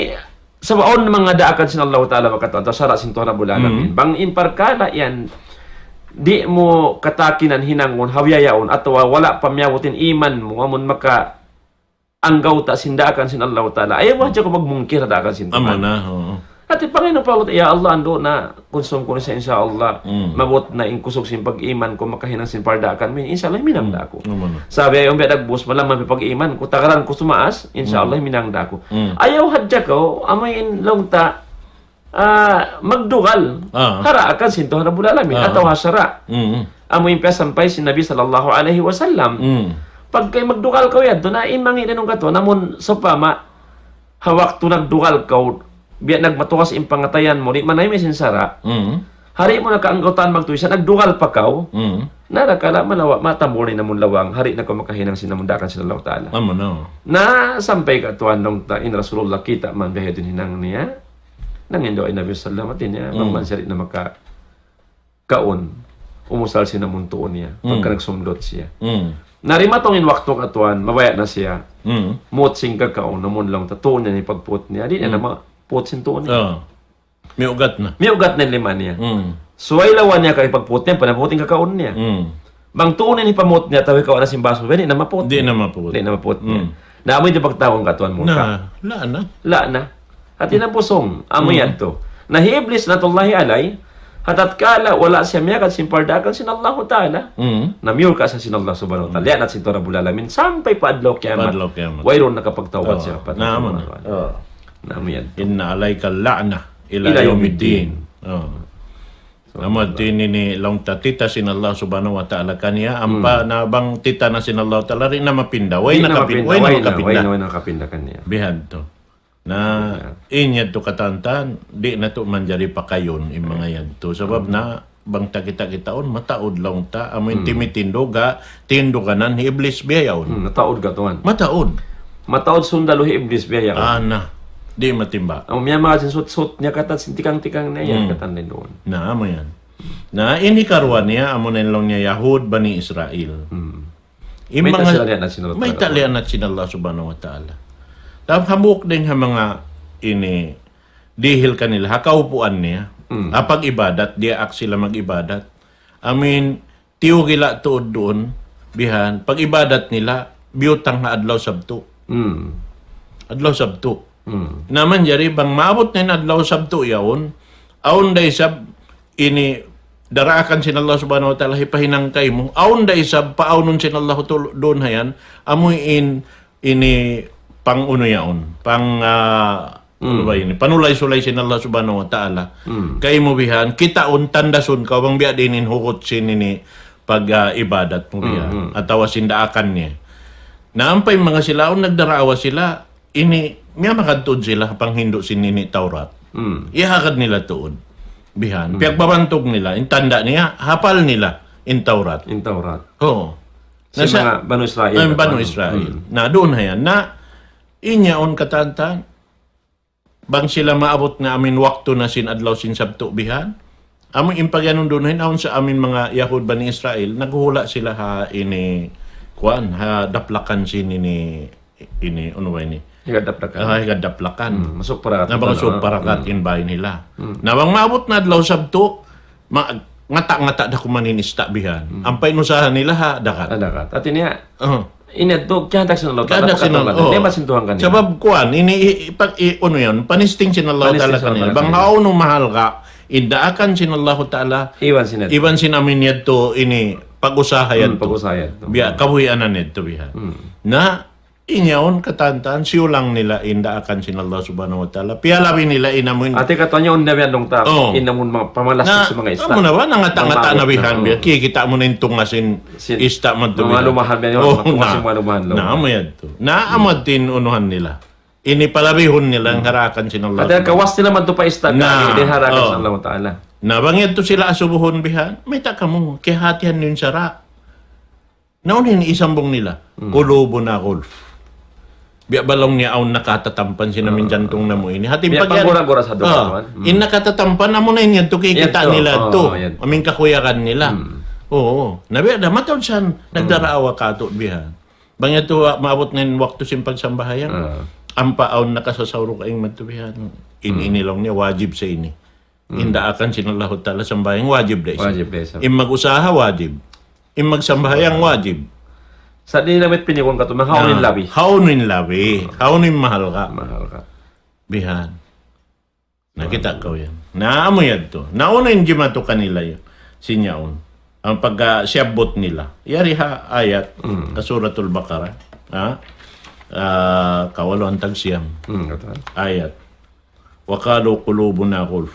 sabab awn manga daakan sin Allahu Ta'ala wa katan, atawa sara' sin Tuhan Rabbul Alamin. Hmm. Bang in parkala' yan, di' mu katakinan hinangun, ha biya' yaun, atawa wala' pa miyabut in iman mu, amun makaanggawta' sin daakan sin Allahu Ta'ala. Ayaw mu hadja kaw magmungkir ha daakan sin Tuhan. Amu na, oo. Hati panginu pa Allah, ya Allah, andu' na, kunsum ku na siya, insya Allah. Mm. Maabut na in kusug sin pag-iman ku, makahinang sin pardaakan mu, insya Allah, hinang da aku. Mm. Amu na. Sabab awn biya' dagbus, malamma in pag-iman ku, tagaran ku sumaas, insya Allah, hinang da aku. Mm. Ayaw hadja kaw, amu in laung ta, ah, magdugal. Ah. Ha daakan sin Tuhan Rabbul Alamin, ah, atawa ha sara'. Mm. Amu in piyasampay sin Nabi sallallahu alayhi wasallam. Mm. Pagka magdugal kaw yadtu, na in mangi' dayn katu', amun sawpama, ha waktu nagdugal kaw, biya' nagmatugas in pangatayan mu, di' manaymi sin sara'. Mm. Di' mu na kaanggawtaan magtuy sa nagdugal pa kaw. Mm. Na dakala' malawa', matambul in amun lawang, di' na kaw makahinang sin amun daakan sin Allahu Ta'ala. Amu na. Na sampay katuan laung ta in Rasulullah kita' man biya' ha yan in hinang niya. Nangindu' in Nabi sallallahu alayhi wasallam, hati niya, mm, bang man siya di' na maka kaun, umusal sin amun tuu niya. Mm. Pagka nagsumlut siya. Mm. Na dimatung in waktu katuan, mabaya' na siya. Mm. Muut sin kakaun, amun laung ta tuu niya in pagpuut niya. Di' na, mm, mapuut sin tuu niya. Ah. Miyugat na. Miyugat na in lima niya. Mm. Subay lawa niya kay pagpuut niya, panapuut in kakaun niya. Mm. Bang tuu niya in hipamuut niya, atawa hikawa' na sin basu, di' na mapuut. Di' na mapuut. Di' na mapuut niya. Mm. Na amu in pagtawagun katuan murka. Na, la'na. La'na. Hati niya pusung, amu, mm, yadtu. Na hi Iblis na'utullahi alayh, ha tatkala wala' siya miyagad sin pardaakan sin Allahu Ta'ala, mm, na miyurka siya sin Allah Subhanahu wa Ta'ala. Mm. Liyaanat sin Tuhan Rabbul Alamin, sampay pa adlaw kiyamat. Pa adlaw kiyamat. Wayruun nakapagtawbat siya pa Tuhan Rabbul Alamin. Oh. Na amu yadtu. Inna alayka al-la'na ila yawmiddin. Oh. Amu tuud ini laung ta titah sin Allah Subhanahu wa Ta'ala kaniya, ampa na bang titah na sin Allah Ta'ala, di' na mapinda. Way na mapinda, way na makapinda. Way na makapinda kaniya. Bihadtu. Na, in yadtu katantan, di' natu' manjari pakayun, in manga yadtu. Sabab na, bang ta kita-kitaun, mataud laung ta, amu in timitindug, tindugan hi Iblis biya' yaun. Hmm, mataud ka tuwan. Mataud. Mataud sundalu hi Iblis biya' yaun. Ah, na. Di' matimba. Amu yan manga sin sut-sut niya katan, sin tikang-tikang niya yan katan duun. Na, amu yan. Na, in hikaruwa niya, amu na in laung niya Yahud Bani Israel. Hmm. In manga, mayta' sila liyaanat sin Allah, mayta' liyaanat sin Allah Subhanahu wa Ta'ala. Tap hambuuk dayn ha manga ini dihil kanila, ha kaupuan niya. Hmm. Ha pag-ibadat, diyaak sila mag-ibadat. Amu in, tiyugi' nila tuud duun, bihan, pag-ibadat nila, biyutang ha adlaw Sabtu. Hmm. Adlaw Sabtu. Hmm. Na manjari bang maabut na in adlaw Sabtu yaun, awn da isab ini daraakan sin Allah Subhanahu wa Ta'ala hipahinang kaymu, awn da isab paawnun sin Allah tul-, duun ha yan, amu in ini pang-unu yaun, pang, ah, unu ba ini? Panulay-sulay sin Allah Subhanahu wa Ta'ala. Hmm. Kaymu bihan, kitaun tandasun kaw bang biya' diin in hugut sin ini pag, ah, ibadat mu bihan. Hmm, hmm. Atawa sin daakan niya. Na ampa in manga sila, awn nagdaraawa sila, ini, miyamagad tuud sila, panghindu' sin ini Taurat. Hmm. Iyahagad nila tuud. Bihan. Hmm. Piyagbabantug nila, in tanda' niya, hapal nila, in Taurat. In Taurat. Oo. Sin manga Banu Israel. Ay, Banu Israel. Hmm. Na, duun ha yan. Na, in yaun katantan, bang sila maabut na amu in waktu na sin adlaw sin Sabtu bihan, amu in pagyanun duun ha yan, awn sa amu in manga Yahud Bani Israel, naghuhula' sila ha ini, kuwan, ha daplakan sin ini, ini, unu ba ini? Higad daplakan. Ah, higad daplakan. Hmm, masuk parakat. Na bang masuk parakat in bay nila. Hmm. Na bang maabut na adlaw Sabtu, ma-, ngata'-ngata' da kuman in ista' bihan. Hmm. Ampa in usaha nila ha dagat. Ha dagat. Hati niya, ini yadtu, kiyahandak sin Allah Ta'ala, kiyahandak sin Allah. Di' masintuhan kaniya. Sabab kuwan, ini i-, i-, pag-, i-, unu yan, panisting sin Allah Ta'ala kaniya. Bang hawnu mahalga', in daakan sin Allah Ta'ala, iban sin amu in yadtu, ini, pag-usaha yadtu. Hmm, pag-usaha yadtu. Biya', kabuhianan yadtu bihan. Hmm. Na, in yaun katantan, siyulang nila in daakan sin Allah Subhanahu wa Ta'ala. Piyalabi nila in amu in. Hati katuan niya, unda biya' dong ta, in amu in manga pamalastik sin manga ista'. Na, amu na ba, nangata'-ngata' na bihan, biya', kikita' mu na in tunga sin ista' madtu bihan. Manga lumahan biya' yan, tunga sin manga lumahan. Na, amu yadtu. Na, amu yadtu in unuhan nila. Ini palabihun nila in daakan sin Allah. Hati kawas nila madtu pa ista', na, di' daakan sin Allah Ta'ala. Na, bang yadtu sila asubuhun bihan, mayta' kamu, kiyahatihan niyu in sara'. Na unu in isambung nila? Hmm. قلوبنا غلف. Biya' ba laung niya awn nakatatampan sin amu in jantung namu' ini. Hati biya' pag-, panggura-gura sa duwa, ah, in nakatatampan, amu na in yadtu kikita' nila yadtu. Amu in kakuyagan nila. Hmm. Oo. Na biya' da, mataud sa nagdaraawa katu' bihan. Bang yadtu, ah, maabut na in waktu sin pagsambahayang. Ah. Ampa awn nakasasaurug kaing madtu bihan. In, ini laung niya wajib sa ini. In daakan sin Allahu Ta'ala sambahayang wajib da isab. Wajib da isab. In mag-usaha wajib. In magsambahayang wajib. Sa' di' na mat pinikun katu', hawnu in labi. Hawnu in labi. Hawnu in mahalga'. Mahalga'. Bihan. Na kita' kaw yan. Na amu yadtu. Na unu in jimatu kanila yan. Sin yaun. Amu in pagkasiyabbut nila. Yari ha ayat, ha Suratul Baqarah. Ha? Ah, kawalu antag siyam. Hmm, katuan. Ayat. وقالوا قلوبنا غلف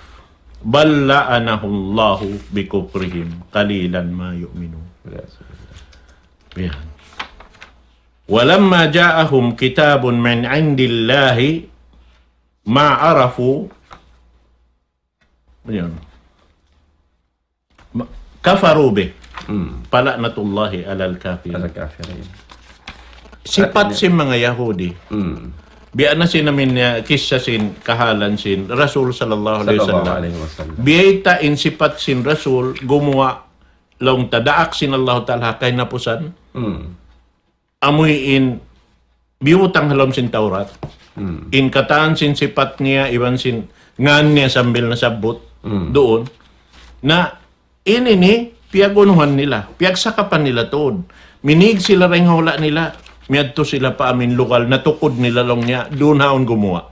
بل لعنهم الله بكفرهم قليلا ما يؤمنون. Yan. ولما جاءهم كتاب من عند الله ما عرفوا. Yan. Ma-, كفروا به. Hmm. فلعنة الله على الكافرين. Al-kafirin. Sipat sin manga Yahudi. Hmm. Biya' na sin amin, ah, kissa sin kahalan sin Rasul sallallahu alayhi wasallam. Sallallahu alayhi wasallam. Biyayta' in sipat sin Rasul, gumuwa' laung ta daak sin Allah Ta'ala kahinapusan. Hmm. Amu in biyutang ha lawm sin Taurat. Hmm. In katan sin sipat niya, iban sin ngan niya sambil nasabbut duun. Na ini ini, piyag-unuhan nila, piyagsakapan nila tuud. Minīg sila dayn ha hula' nila, miyadtu sila pa amin lugal, natukud nila laung niya, duun haun gumuwa'.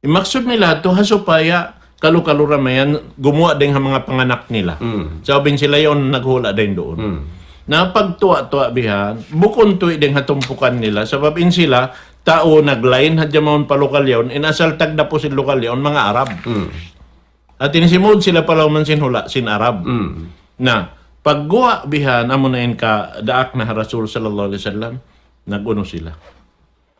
In maksud nila tu ha supaya kalu-kalu ra mayan gumuwa' dayn ha manga panganak nila. Hmm. Sabab in sila yaun naghula' dayn duun. Hmm. Na pagtuwa'-tuwa' bihan, bukun tuwi' dayn ha tumpukan nila. Sabab in sila, tau naglain hadja mawn pa lugal yaun, in asal tagdapu sin lugal yaun, manga Arab. Hmm. Hati niya simud sila pa lawm sin hula' sin Arab. Mm. Na, pagguwa' bihan, amu na in kadaak na ha Rasul sallallahu alayhi wasallam, nag-unu sila.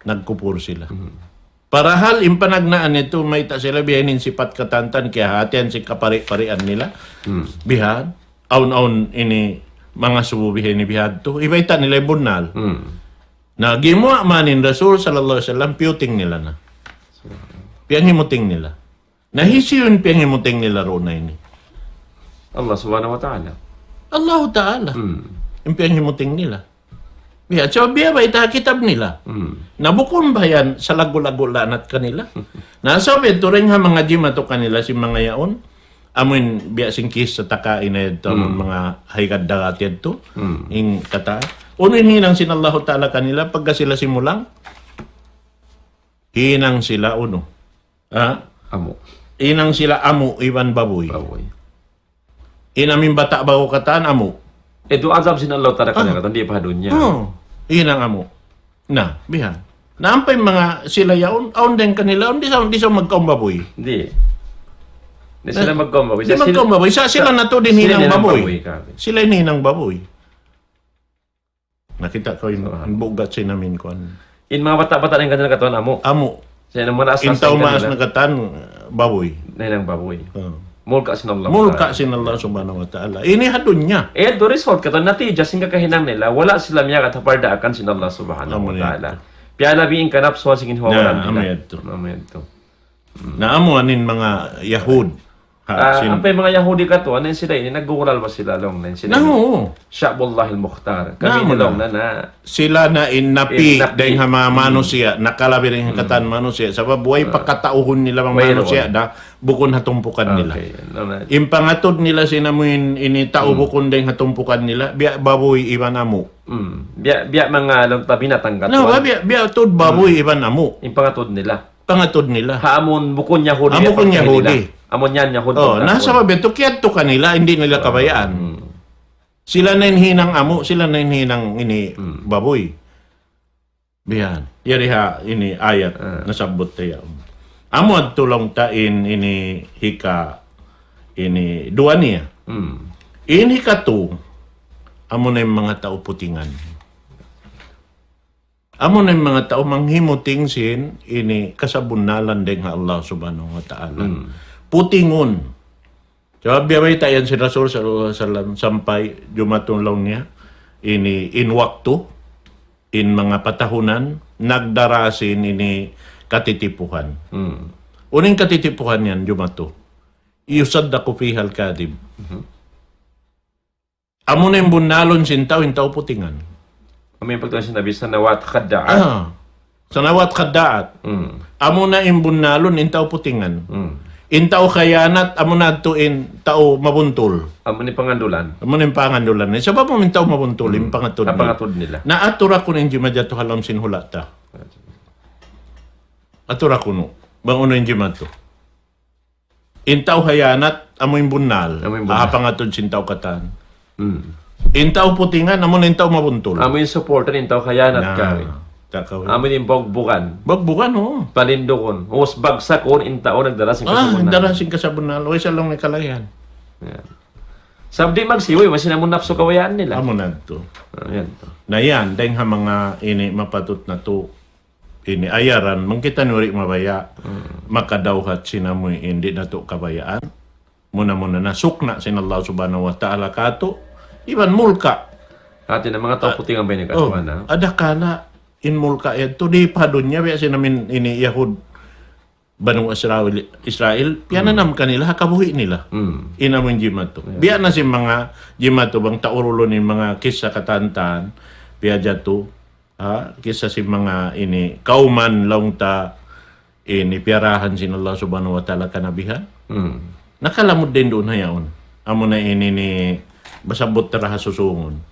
Nagkupur sila. Mm. Parahal, in panagnaan yadtu, mayta' sila bihaini in sipat katantan, kiyahatihan sin kapari-parian nila. Mm. Bihan, awn-awn ini manga subu bihaini bihadtu. Ibayta' nila in bunnal. Mm. Na gimuwa' man in Rasul sallallahu alayhi wasallam, piyuting nila na. Piyanghimuting nila. Na hisiyu in piyanghimuting nila duun na ini? Allah subhanahu wa ta'ala. Allahu ta'ala. Mm. In piyanghimuting nila. Biya', so, biya' bayta' ha kitab nila. Mm. Na bukun ba yan salaggu'-laggu' lanat kanila? Na sabab yadtu dayn ha manga jimatu kanila sin manga yaun. Amuin biya' sin kissa ta kaina yadtu, amun Mm. manga higad dagat yadtu. Mm. In kata. Unu in hinang sin Allahu ta'ala kanila pagka sila simulang? Hinang sila unu. Ha? Amu'. Hinang sila amu' iban babuy. Babuy. In amuin bata' ba'gu katan amu'. Yadtu azab sin Allah ta'ala kanila katan, di' pa ha dunya. Oh, hinang amu'. Na, bihan. Na ampa in manga sila yaun, awn dayn kanila, awn di' sa, di' sa magkaun babuy. Di'. Di' sila magkaun babuy. Di' magkaun babuy. Sa' sila na tuud in hinang babuy. Sila in hinang babuy. Nakita' kaw in bugat sin amuin kuwan. In manga bata'-bata' dayn kanila katan amu'. Amu'. Sa' in manga maas na katan, babuy. Na hinang babuy. Oh. Mulka' sin Allah. Mulka' sin Allah subhanahu wa ta'ala. Ini ha dunya. Eh, the result katan natija sin kakahinang nila, wala' sila miyagad ha pardaakan sin Allah subhanahu wa ta'ala. Amu na yadtu. Piyalabi in kanapsuhan sin ginhawa-baran nila. Amu na yadtu. Amu na yadtu. Na amu in manga Yahud. Ha, ah, sin- ampa in manga Yahudi katu', unu in sila ini, naggugulal ba sila laung niya? Sila ini. Na, oo. Sha'bullahil Mukhtar. Kami na laung niya na. Sila na in napi', eh, napi'. Dayn ha manga manusiya', nakalabi dayn ha katan manusiya'. Sabab way pakatauhun nila manga manusiya' da, bukun ha tumpukan nila. Okay, no, no. In pangatud nila sin amuin ini tau bukun dayn ha tumpukan nila, biya' babuy iban amu'. Mm. Biya', biya' manga laung ta binatang katu'. Na, biya', biya' tuud babuy iban amu'. In pangatud nila. Pangatud nila. Ha amun bukun Yahudi. Ha bukun Yahudi. Amun yan Yahudi. Oh, na sabab yadtu kiyadtu kanila, di' nila kabayaan. Hmm. Sila na in hinang amu', sila na in hinang ini babuy. Bihan. Yari ha ini ayat nasabbut ta yan. Amu yadtu laung ta in ini hika ini duwa niya. Hmm. In hikatu, amu na in manga tau putingan. Amu na in manga tau manghimuting sin ini kasabunnalan dayn ha Allah subhanahu wa ta'ala. Hmm. Putingun. Sabab biya' bayta' yan sin Rasul sallallahu alayhi wasallam sampay jumatu laung niya ini in waktu, in manga patahunan, nagdara sin ini katitipuhan. Hmm. Unu in katitipuhan yan jumatu. يصدق فيها الكاذب. Mhm. Amu na in bunnalun sin tau, in tau putingan. Amu in pagtawagun sin Nabi, sanawat khadda'at. Ah. Sanawat khadda'at. Hmm. Amu na in bunnalun, in tau putingan. Hmm. In tau khayanat, amu na yadtu in tau mabuntul. Amu na in pangandulan. Amu na in pangandulan. Sabab amu in tau mabuntul, in pangatud nila. Na atu ra kunu' in jimatu ha lawm sin hula' ta. Atu ra kunu'. Bang unu in jimatu. In tau khayanat, amu in bunnal. Amu in bunnal. Ha pangatud sin tau katan. Hmm. In tau putingan, amu na in tau mabuntul. Amu in supporter, in tau khayanat kari. Amu in bugbugan. Bugbugan, oo. Panindugun. Us bagsakun, in tau nagdara sin kasabunnalan. Nagdara sin kasabunnalan. Way sa laung niya kalagihan. Yan. Sabab di' magsiwi, masi na amun napsu kabayaan nila. Amu na yadtu. Ah, yan. Na yan, dayn ha manga ini mapatut natu' ini ayaran, bang kitaniyu di' mabaya', hmm, makadawhat sin amuin di' natu' kabayaan. Muna-muna na sukna' sin Allah subhanahu wa ta'ala katu', iban mulka'. Hati niya manga tau putingan ba ini katu', oh, na? Adakala in mulka' yadtu di' pa dunya, biya' sin amuin ini Yahud, Banu Israel, Israel, piyananam kanila ha kabuhi' nila. Hmm. In amuin jimatu. Yeah. Biya' na sin manga jimatu bang ta urulun in manga kissa katantan, piyajatu, ha, kissa sin manga ini, kawman laung ta ini piyarahan sin Allah subhanahu wa ta'ala kanabihan. Hmm. Nakalamud dayn duun ha yaun. Amu na ini ini basabbut ta ra ha susungun.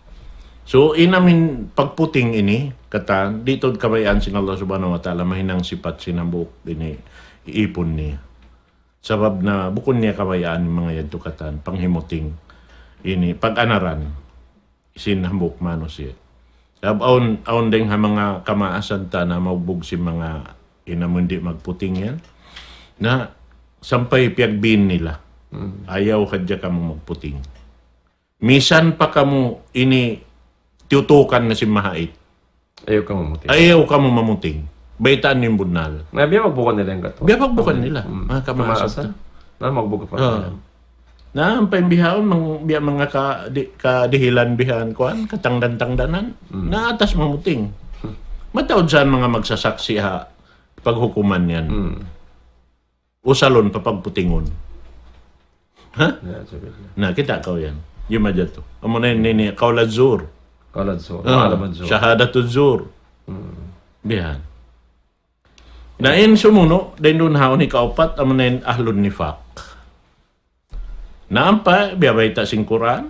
So, in amuin pagputing ini, katan, di' tuud kabayaan sin Allah subhanahu wa ta'ala, mahinang sipat sin hambuuk ini ipun niya. Sabab na bukun niya kabayaan in manga yadtu katan, panghimuting ini, pag-anaran sin hambuuk manusiya'. Sabab awn, awn dayng ha manga kamaasan ta na maugbug sin manga in amun di' magputing yan. Na sampay piyagbin nila. Hmm. Ayaw hadja kamu magputing. Misan pa kamu ini tiyutukan na sin mahait. Ayaw kamu mamuting. Ayaw kamu mamuting. Baytaan niyu in bunnal. Na, biya' magbukan nila in katu'. Biya' magbukan nila. Hmm. Manga kamaasan. Kamaasan. Na, magbukan pa nila. Na, ampa in bihaun, mang-, biya' manga ka-, di-, kadihilan bihaun, kuwan, katangdan-tangdanan. Hmm. Na, atas mamuting. Hmm. Mataud sa manga magsasaksi' ha paghukuman yan. Hmm. Usalun pa pagputingun. Ha? Ya, sabi niya. Na, kita' kaw yan. Yuma jatu. Amu na ini, ini, قول الزور. قول الزور. Ah, شهادة الزور. Hmm. Bihan. Na in sumunu', dayn duun haun hikaupat, amu na in ahlun nifaq. Na ampa, biya' bayta' sin Qur'an,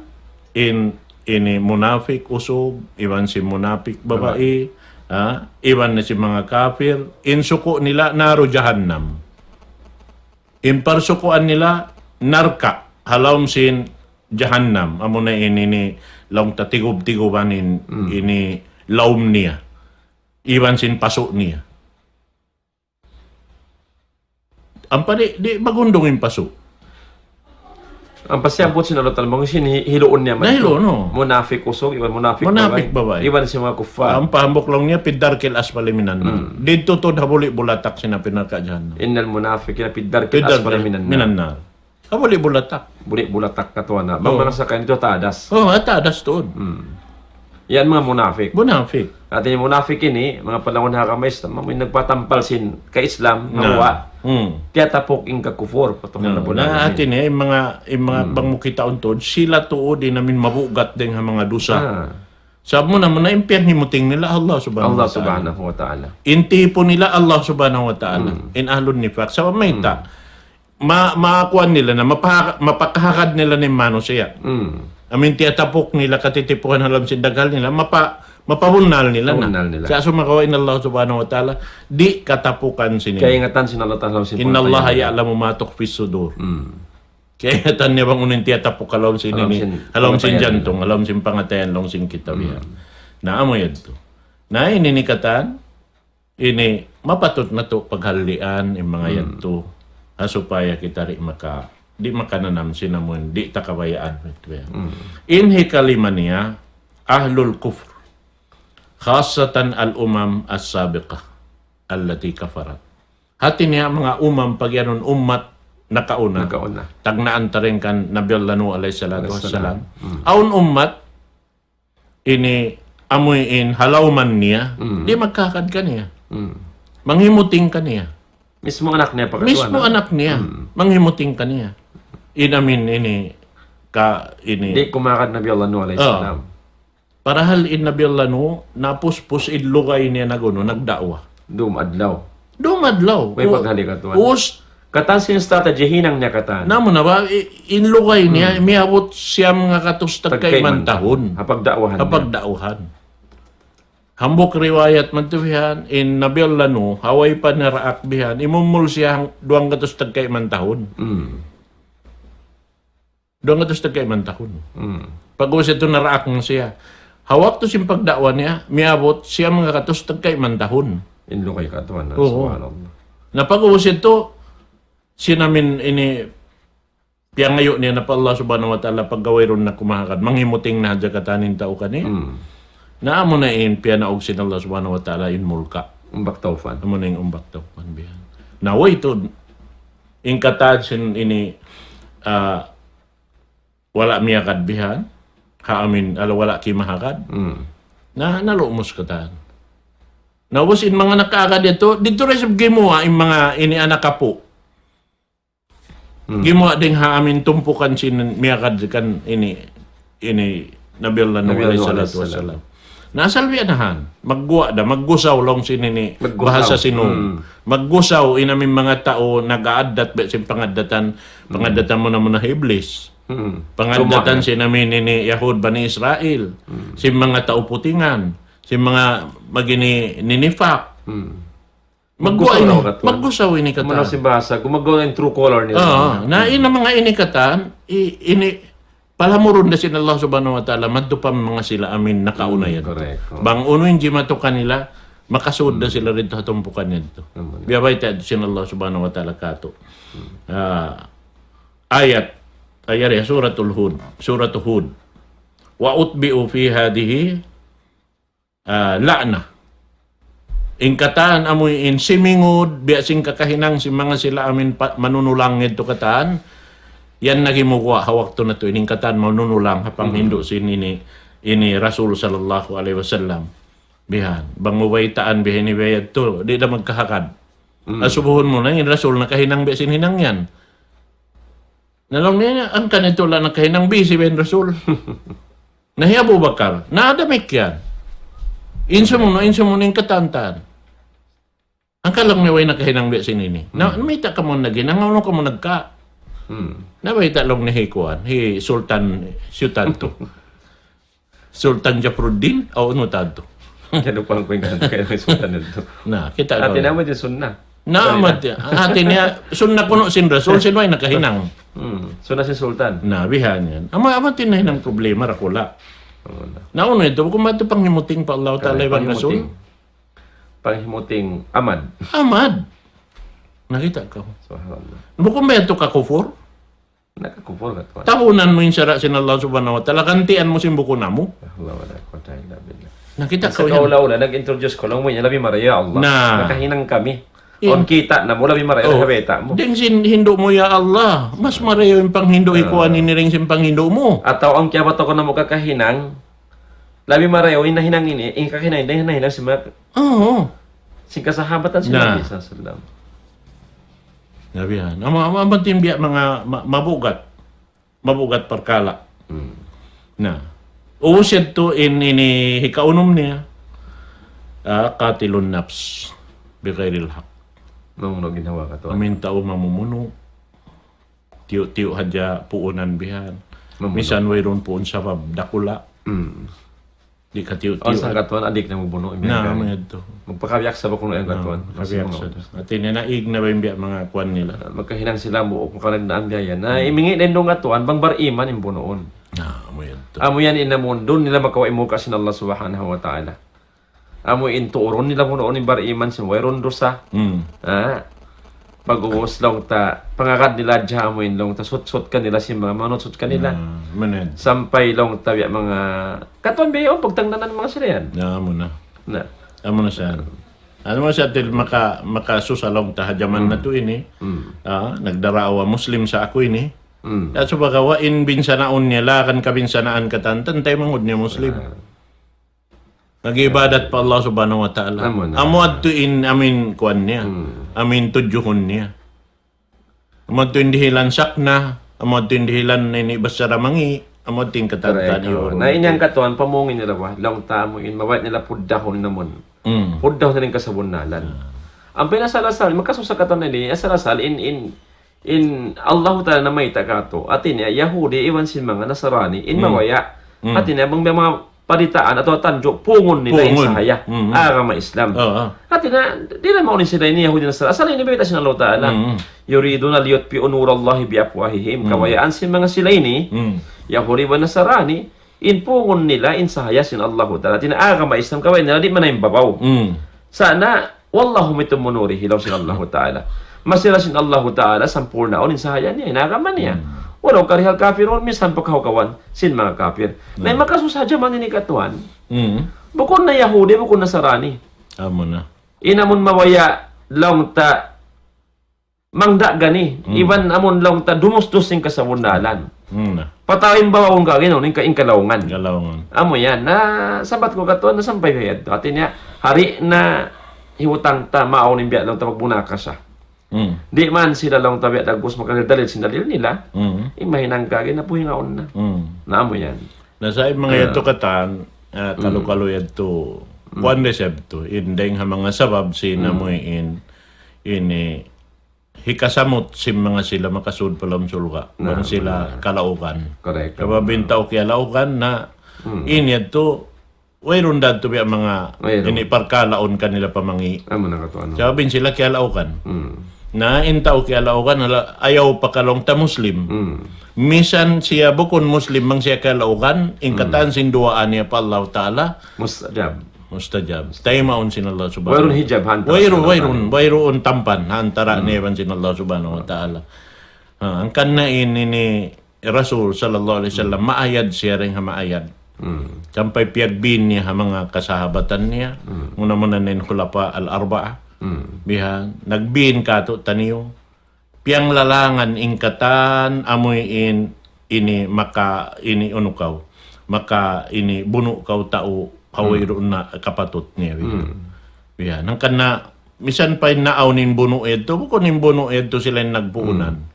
in, ini munafik usug, iban sin munafik babai, ha, iban na sin manga kafir, in suku' nila naru jahannam. In parsukuan nila narka', ha lawm sin jahannam, amu na in ini laung ta tigub-tiguban in, hmm, ini lawm niya, iban sin pasu' niya. Ampa di', di' magundung in pasu'. Ampa siyabbut sin Allah Ta'ala, bang sin hi-, hiluun niya man. Na hiluun, no. Munafik usug, iban munafik babai. Munafik babai. Iban sin manga kuffar. Ampa hambuuk laung niya, في الدرك الأسفل من النار. Hmm. Didtu tuud ha buli' bulatak sin api narka' jahannam. إن المنافقين في الدرك الأسفل من النار. من النار. Ha buli' bulatak. Buli' bulatak katuan na. Bang, oh, manga sakain itu tadas. Oh, tadas tuud. Hmm. Yan manga munafik. Munafik. Hati niya munafik ini, manga panaun ha agama Islam, amu in nagpatampal sin ka-Islam, na, nawa. Hmm. Tiyatapuk in kakufur, patuhan na bulan. Na, hati niya, in manga, in manga, hmm, bang mu kitaun tuud, sila tuud in amin mabugat dayn ha manga dusa. Ah. Sabab muna-muna in piyanghimuting nila Allah Subhanahu wa Ta'ala. Allah Subhanahu wa Ta'ala. In tipu nila Allah Subhanahu wa Ta'ala. Hmm. In ahlun nifaq. Sabab mayta', hmm, ma-, makuan nila na, mapa-, mapakahagad nila na in manusiya'. Hmm. Amin tiyatapuk nila, katitipuhan ha lawm sin daghal nila, mapa-, mapabunnal nila na. Mapabunnal nila. Sa' sumagawa' in Allah Subhanahu wa Ta'ala, di' katapukan sin ini. Kaingatan sin Allah Ta'ala sin pangatayan nila. إن الله يعلم ما تخفي الصدور. Hmm. Kaingatan niya bang unu in tiyatapuk ha lawm sin ini, ha lawm sin, ha lawm sin jantung, ha lawm sin pangatayan, ha lawm sin kita biya'. Hmm. Na amu yadtu. Na ini in katan, ini mapatut natu' paghalian in manga, hmm, yadtu. Ha supaya kita di' maka-, di' makananam sin amun, di' ta kabayaan. Hmm. In hikalima niya, أهل الكفر. خاصة الأمم السابقة التي كفرت. Hati niya manga umam, pagiyanun ummat nakauna. Nakauna. Tagnaan ta dayn kan Nabi Allah Nuh alayhi salatu wassalam. Alayhi salam. Hmm. Awn ummat, ini amuin ha lawman niya, hmm, di' magkahagad kaniya. Hmm. Manghimuting kaniya. Mismu anak niya pa katuan. Mismu anak niya, hmm, manghimuting kaniya. In amin ini ka ini. Di' kumahagad Nabi Allah Nuh alayhi salam. Oh. Parahal in Nabi Allah Nuh, napuspus in lugay niya nag-unu, nagda'wa. Dum adlaw. Dum adlaw. Way paghali katuan. Us. Katan sin strategy hinang niya katan. Namu na ba, i-, in lugay niya, hmm, miyabut siyam ngagatus tagkaiman tahun. Ha pagda'wahan niya. Ha pagda'wahan. Hambuuk riwayat madtu bihan, in Nabi Allah Nuh, ha way pa naraak bihan, imumul siya hang-, duwanggatus tagkaiman tahun. Hmm. Duwanggatus tagkaiman tahun. Hmm. Pag-ubus yadtu naraak na siya. Ha waktu sin pagda'wa niya, miyabut siyam ngagatus tagkaiman tahun. In lugay katuan na, oo, subhanallah. Na pag-ubus yadtu, sin amin ini piyangayu' niya na pa Allah Subhanahu wa Ta'ala pagga wayruun na kumahagad. Manghimuting na hadja katan in tau kaniya. Hmm. Na amu na in piyanaug sin Allah Subhanahu wa Ta'ala in mulka. Umbak Taufan. Amu na in Umbak Taufan bihan. Na way tuud, in katan sin ini, ah, wala' miyagad bihan, ha amin, ala wala' kimahagad. Hmm. Na, nalumus katan. Na ubus in manga nakaagad yadtu, didtu da isab gimuwa' in manga ini anak apu'. Hmm. Gimuwa' dayn ha amin tumpukan sin miyagad kan ini, ini Nabi Allah Nuh alayhi salatu wassalam. Na asal biya' na han, magguwa' da, maggusaw laung sin ini bahasa sin Nuh. Hmm. Maggusaw in amin manga tau nag-aaddat biya' sin pangaddatan, hmm, pangaddatan muna-muna ha Iblis. Hmm. Pangaddatan sin amin ini Yahud Bani Israel. Hmm. Sin manga tau putingan. Sin manga magini ninifak. Hmm. Magguwa' ini, maggusaw ini katan. Muna sin bahasa, gumagawa' in true color nila. Oo, na in manga ini katan, i-, ini, palamurun da sin Allah Subhanahu wa Ta'ala, madtu pa manga sila amin nakauna yan. Hmm, correct. Oo. Bang unu in jimatu kanila, makasud da sila didtu ha tumpukan yadtu. Amin. Biya' bayta' sin Allah Subhanahu wa Ta'ala katu'. Hmm. Ah, ayat, ayat ya, Suratul Hud, Suratu Hud. وأتبعوا في هذه, ah, لعنة. In katan amu in simingud, biya' sin kakahinang sin manga sila amuin pa-, manunulang yadtu katan, yan na in gimuwa' ha waktu natu' ini in katan manunulang ha panghindu' sin ini, ini Rasul sallallahu alayhi wasallam. Bihan, bang mu baytaan bihan ini biya' yadtu, di' da magkahagad. Asubuhun mu na, in Rasul nakahinang biya' sin hinang yan. Na laung niya, hangkan itu la nakahinang bisi ba in Rasul? Na hi Abu Bakar, na damikkiyan. In sumunu', in sumunu' in katan-katan. Hangkan laung niya way nakahinang biya' sin ini. Na, mayta' kamu naghinang, unu kamu nagka? Na bayta' laung niya hi kuwan, hi Sultan, Sultan tu. Sultan Jafruddin, o unu tawag tu? Kiyalupahan ku in kanta kay Sultan yadtu. Na, kita' kaw. Hati niya, amu in sunnah. Na, amu in, hati niya, sunnah kunu' sin Rasul, sin way nakahinang. Hmm. Sunnah sin Sultan. Na, bihan yan. Amu, amu in nahinang problema, dakula'. Na, unu yadtu, bukun ba yadtu panghimuting pa Allah Ta'ala iban Rasul? Panghimuting. Panghimuting amad. Amad. Na, kita' kaw. Subhanallah. Bukun ba yadtu kakupur? Nakakupur katuan. Tabunan mu in sara' sin Allah Subhanahu wa Ta'ala, gantian mu sin bukun amu. La hawla wala quwwata illa billah. Na, kita' kaw yan. Sa kaula-ula, nag-introduce kaw laung mu yan, labi marayaw ya Allah. Na. Nakahinang kami. Awn kita' namu', labi marayaw ha bayta' mu. Dayng sin hindu' mu, ya Allah, mas marayaw in panghindu' hi kuwan ini dayng sin panghindu' mu. Atawa awn kiyabatan kaw namu' kakahinang, labi marayaw in nahinang ini, in kakahinang, dayng nahinang sin manga Oo. Sin kasahabatan sin Nabi sallallahu alayhi wasallam. Na bihan. Amu, amu, amu in biya' manga ma-, mabugat. Mabugat parkala'. Hmm. Na. Ubus yadtu in, ini hikaunum niya. Ah, قاتل النفس بغير الحق. Nung, nung ginhawa katuan. Amu in tau mamumunu'. Tiyu'-tiyu' hadja puunan bihan. Mamunu'. Misan wayruun puun sabab dakula'. Hmm. Di' katiyu'-tiyu'. Awn sa katuan, adik na mabunu', na, amu yadtu. Magpakabiyaksa ba kunu' yan katuan? Na, makabiyaksa da. Hati niya naig na ba in biya' manga kuwan nila? Ah, magkahinang sila mu, kung kanagdaan biya' yan. Na, imingi' na in duun katuan, bang bar-iman in bunuun. Na, amu yadtu. Amu yan in amun duun nila makawa' in murka' sin Allah Subhanahu wa Ta'ala. Amu in tuurun nila bunuun in bar-iman sin wayruun dusa. Hmm. Ha? Pag-ubus laung ta, pangagad nila hadja amu in laung ta, sutsut kanila sin manga manutsut kanila. Na, manad. Sampay laung ta biya' manga, katuan biya' yaun pagtangdanan manga sila yan. Na, amu na. Na. Amu na sa. Amu na sa til maka-, makasusa laung ta ha jaman natu' ini. Hmm. Ah, nagdaraawa Muslim sa aku ini. Hmm. At subagawa' in binsanaun niya, lakan kabinsanaan katan, taymanghud niya Muslim. Ah. Nag-ibadat pa Allah Subhanahu wa Ta'ala. Amu na. Amu yadtu in, amu in kuwan niya. Hmm. Amu in tudjuhun niya. Amu yadtu in dihilan sakna, amu yadtu in dihilan ini basara mangi', amu yadtu in katan-katan. Correct. Na, ini in katuan, pamung nila ba? Laung ta amu in, mabaya' nila puddahun namun. Hmm. Puddahun nila in kasabunnalan. Ah. Ampa in asal-asal, makasusa katan ini, asal-asal in, in, in Allahu Ta'ala namayta' katu'. Hati niya, Yahudi, iban sin manga Nasrani, in mabaya'. Hmm. Hati niya, bang manga paritaan atawa tanju', pungun nila in sahaya. Hmm. Agama Islam. Oo. Hati niya, di' na mawn sila ini Yahudi Nasrani. Asal ini bayta' sin Allahu Ta'ala. Hmm. يريدون ليطفئوا نور الله بأفواههم. Hmm. Kabayaan sin manga sila ini, Yahudi iban Nasrani, in pungun nila in sahaya sin Allahu Ta'ala. Hati niya agama Islam, kabayaan nila di' manaymbang babaw. Hmm. Sa' na, والله متم نوره, laung sin Allahu Ta'ala. Masi ra sin Allahu Ta'ala, sampurnaun in sahaya niya, in agama niya. Hmm. ولو كره الكافرون, minsan pa kahugawan sin manga kapir. Hmm. Na, makasusa jaman ini katuan. Hmm. Bukun na Yahudi, bukun na Nasrani. Amu na. In amun mabaya' laung ta mangda' gani, iban amun laung ta dumusdus sin kasabunnalan. Hmm, na. Patawin bawahun ka gani, in ka-, in kalaungan. Kalaungan. Amu yan, na sabat ku katuan, na sampay kayad. Hati niya, hari na hibutang ta, maawn in biya' laung ta magbunaka sa. Hmm. Di' man sila laung ta biya' dagbus makadalil sin dalil nila. Hmm. In mahinang ka gani, na puhingaun na. Hmm. Na amu yan. Na sa' in manga yadtu katan, ah, kalu-kalu yadtu, kuwan da isab tu, in dayng ha manga sabab sin amu in, ini, hikasamut sin manga sila makasud pa lawm surga'. Na, bang sila kalaugan. Correct. Sabab in tau kiyalaugan na, in yadtu, wayruun da tu biya' manga ini parkalaun kanila pa mangi'. Amu na katuan. Sabab in sila kiyalaugan. Hmm. Na, in tau kiyalaugan, ala, ayaw pa ka laung ta Muslim. Hmm. Misan siya bukun Muslim, bang siya kiyalaugan, in katan sin duwaa niya pa Allah Ta'ala. Mustajab. Mustajab. Taymaun sin Allah Subhanahu wa Ta'ala. Wayruun hijab ha antara sila. Wayruun, wayruun tampan ha antara niya iban sin Allah Subhanahu wa Ta'ala. Ah, hangkan na in ini Rasul sallallahu alayhi wasallam, maayad siya dayn ha maayad. Sampay piyagbin niya ha manga kasahabatan niya, muna-muna na in khulafa al-arba'a. Bihan, nagbin katu' taniyu, piyanglalangan in katan amuin ini maka ini unu kaw, maka ini bunu' kaw tau ha wayruun na kapatut niya. Bihan, hangkan na, misan pa in naawn in bunu' yadtu, bukun in bunu' yadtu sila in nagpuunan.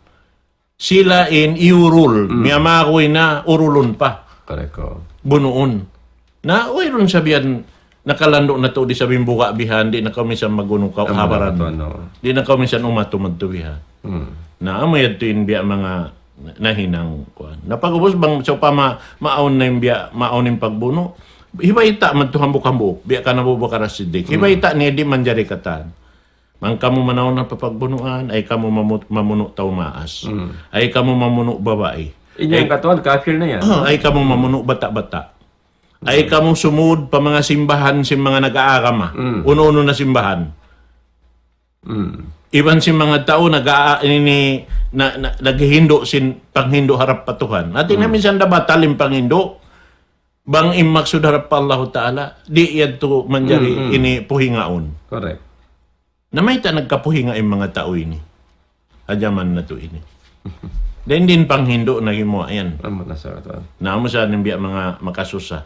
Sila in iyurul, miyamaguy na urulun pa. Bunuun. Na, wayruun sabihan, nakalandu' na tuud isab in buga' bihan, di' na kaw minsan magunu kaw habaran. Di' na kaw minsan umatu madtu bihan. Na, amu yadtu in biya' manga nahinang kuwan. Na, pag'ubus bang sawpama maawn na in biya', maawn in pagbunu', hibayta' madtu hambuuk-hambuuk, biya' kan Abu Bakar As-Siddiq. Hibayta' niya di' manjari katan. Bang kamu manaw na pa pagbunuan, ay kamu mamu-, mamunu' tau maas. Ay kamu mamunu' babai. Ay kamu mamunu' bata'-bata'. Ay kamu sumud pa manga simbahan sin manga nag-aagama. Unu-unu na simbahan. Iban sin manga tau nag-a-, ini, na, na, naghihindu' sin panghindu' harap pa Tuhan. Hati na minsan da batal in panghindu'. Bang in maksud harap pa Allahu Ta'ala, di' yadtu manjari ini puhingaun. Na mayta' nagkapuhinga in manga tau ini? Ha jaman natu' ini. Dayn di in panghindu' na gimuwa' yan. Na amu sa in biya' manga makasusa.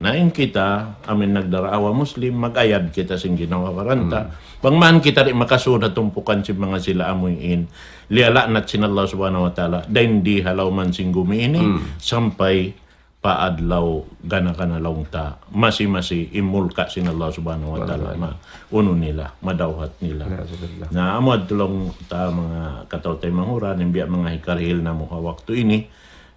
Na in kita, amin nagdaraawa Muslim, mag-ayad kita sin ginhawa-baran ta. Bang man kita di' makasud ha tumpukan sin manga sila amuin liyala'nat sin Allah Subhanahu wa Ta'ala. Dayn di ha lawm sin gumi ini, sampay pa adlaw gana-gana laung ta, masi-masi in mulka' sin Allah Subhanahu wa Ta'ala, ma-, unu nila, madawhat nila. Na amu yadtu laung ta manga kataw-taymanghuran, in biya' manga hikarihil namu' ha waktu ini,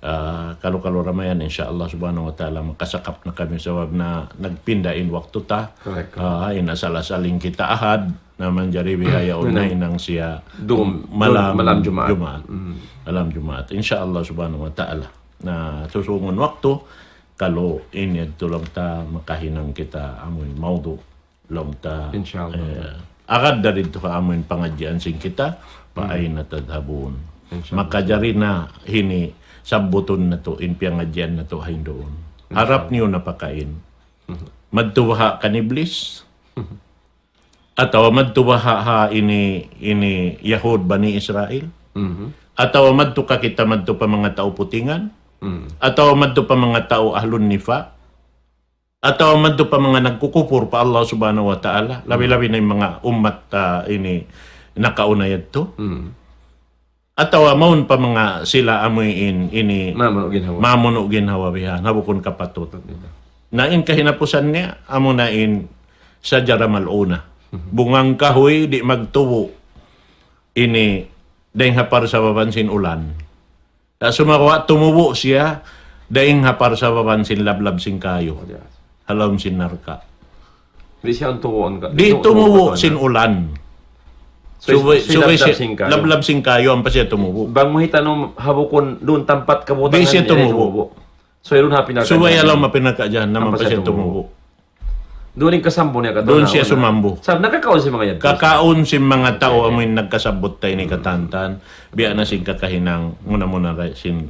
ah, kalu-kalu ra mayan, insya Allah Subhanahu wa Ta'ala, makasakap na kami sabab na nagpinda in waktu ta. Ah, in asal-asal in kita Ahad, na manjari bihaun na hinang siya malam Jumaat. Malam Jumaat. Insya Allah Subhanahu wa Ta'ala. Na susungun waktu, kalu ini yadtu laung ta makahinang kita amuin mawdu' laung ta, eh, agad da didtu ha amuin pangadjian sin kita, فأين تذهبون. Makajari na ini sabbutun natu' in piyangadjian natu' ha hinduun. Harap niyu na pakain. Madtu baha' kan Iblis? Atawa madtu baha' ha ini, ini Yahud Bani Israil? Atawa madtu ka kita madtu pa manga tau putingan? Atawa madtu pa manga tau ahlun nifaq? Atawa madtu pa manga nagkukupur pa Allah Subhanahu wa Ta'ala? Labi-labi na in manga ummat, ah, ini nakauna yadtu. Atawa mawn pa manga sila amuin ini mamunu' ginhawa bihan, ha bukun kapatut. Na in kahinapusan niya, amuna in sajara mal'una. Bunga kahuy di' magtubu' ini dayn ha parsababan sin ulan. Na sumagawa' tumubu' siya dayn ha parsababan sin lablab sin kayu. Ha lawm sin narka'. Di' siya tubuun ka. Di' tumubu' sin ulan. Subay, subay siya lablab sin kayu, ampa siya tumubu'. Bang mu hitanum ha bukun duun tampat kabutangan niya, di' tumubu'. Subay ha lawm ha pinaka jahannam, ampa siya tumubu'. Duun in kasambu niya katu'. Duun siya sumambu. Sabab nakakaun sin manga yan. Kakaun sin manga tau amuin nagkasabbut ta ini katantan. Biya' na sin kakahinang muna-muna ra sin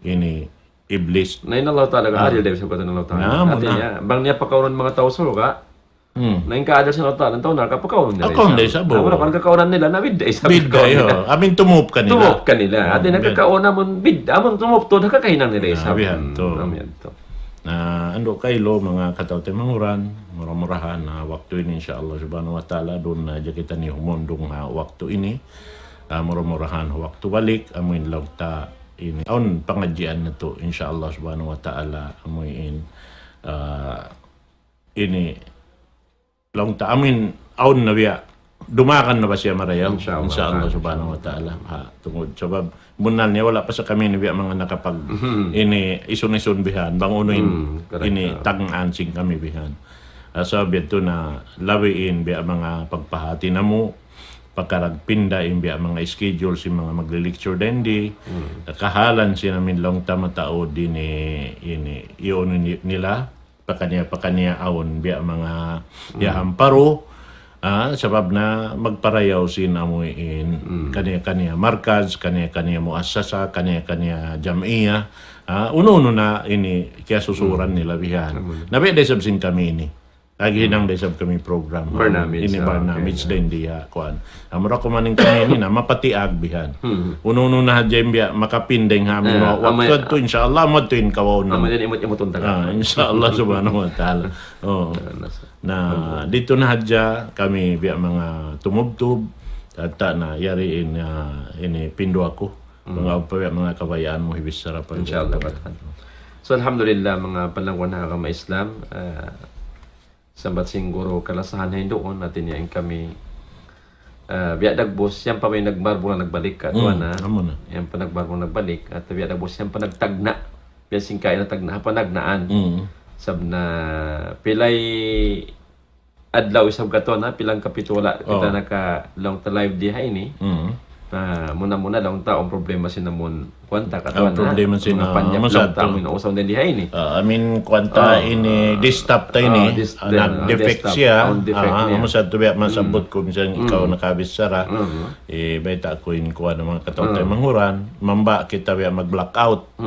ini Iblis. Na in Allah Ta'ala ka adil da isab katan Allah Ta'ala. Hati niya, bang niya pakaunan manga tau surga', na in kaadil sin Allah Ta'ala, in tau narka' pakaunan da isab. Amu na kan kakaunan nila, na bidda' isab. Bidda', iyo. Amin tumup kanila. Tumup kanila. Hati niya kakaunan amun bidda', amun tumup tuud, kakahinang nila isab. Amin tu. Na andu' kailu, manga kataw-taymanghuran, mura-murahan, na waktu ini, insya Allah Subhanahu wa Ta'ala, duun na hadja kita ini humundung ha waktu ini. Ah, mura-murahan waktu balik, amuin laung ta ini. Awn pangadjian natu', insya Allah Subhanahu wa Ta'ala, amuin, ah, ini, laung ta amuin, awn na biya', dumagan na ba siya marayaw? Insya Allah Subhanahu wa Ta'ala. Ha, tungud, sabab, bunnal niya, wala' pa sa kami ini biya' manga nakapag, ini, isun-isun bihan, bang unu in, ini, tagnaan sin kami bihan. Ah, sabab yadtu na, labi in, biya' manga pagpahati namu', pakaragpinda in biya' manga schedule sin manga magli-lecture dayn di. Kahalan sin amin laung ta mataud ini, ini, iyon ni-, nila, pakaniya-pakaniya awn biya' manga yahamparu, Ah, sabab na magparayaw sin amuin kaniya-kaniya markaz, kaniya-kaniya muassasa, kaniya-kaniya jam'iyya. Ah, unu-unu na ini kiyasusuran nila bihan. Na biya' da isab sin kami ini. Lagi hinang da isab kami program. Barnamij, ini ah, barnamij okay. Din diya, kuan. Amura kumaning kami ini na mapatiag bihan. Unu-unu na hadja in biya' makapindeng ha amin. Ah, waktu tu, insya Allah, amu tu in kawaun. Amu din imut-imutun taga. Ah, insya Allah subhanahu wa ta'ala. Oo. Na, didtu na hadja kami biya' manga tumubtub, tatta na, yari in, ah, ini pindu aku. Manga upa biya' manga kabayaan mu hibichara pa. Insya Allah, Pak. So, alhamdulillah, manga panangguan ha agama Islam, ah, sambat sin guru kalasahan ha induun, hati niya in kami, ah, biya' dagbus, siya pa may nagbarmula nagbalik ka, tuwan na. Amu na. Siya pa nagbarmula nagbalik, at biya' dagbus, siya pa nagtagna'. Biya' sin kain na tagna', ha panagnaan. Sabab na pilay adlaw isab katuan na, pilang kapitu wala' kita naka-, laung ta live di ha ini. Na, muna-muna laung ta, awn problema sin amun kuwan ta katuan na. Awn problema sin, ah, panyap laung ta amun usaw na di ha ini. Ah, amin kuwan ta ini, desktop ta ini. Ah, nag-defect siya. Awn defect niya. Amu sa tu biya' masabbut ku minsan ikaw nakabichara. Eh, bayta' ku in kuwan manga kataw-taymanghuran. Mamba kita biya' mag-blackout.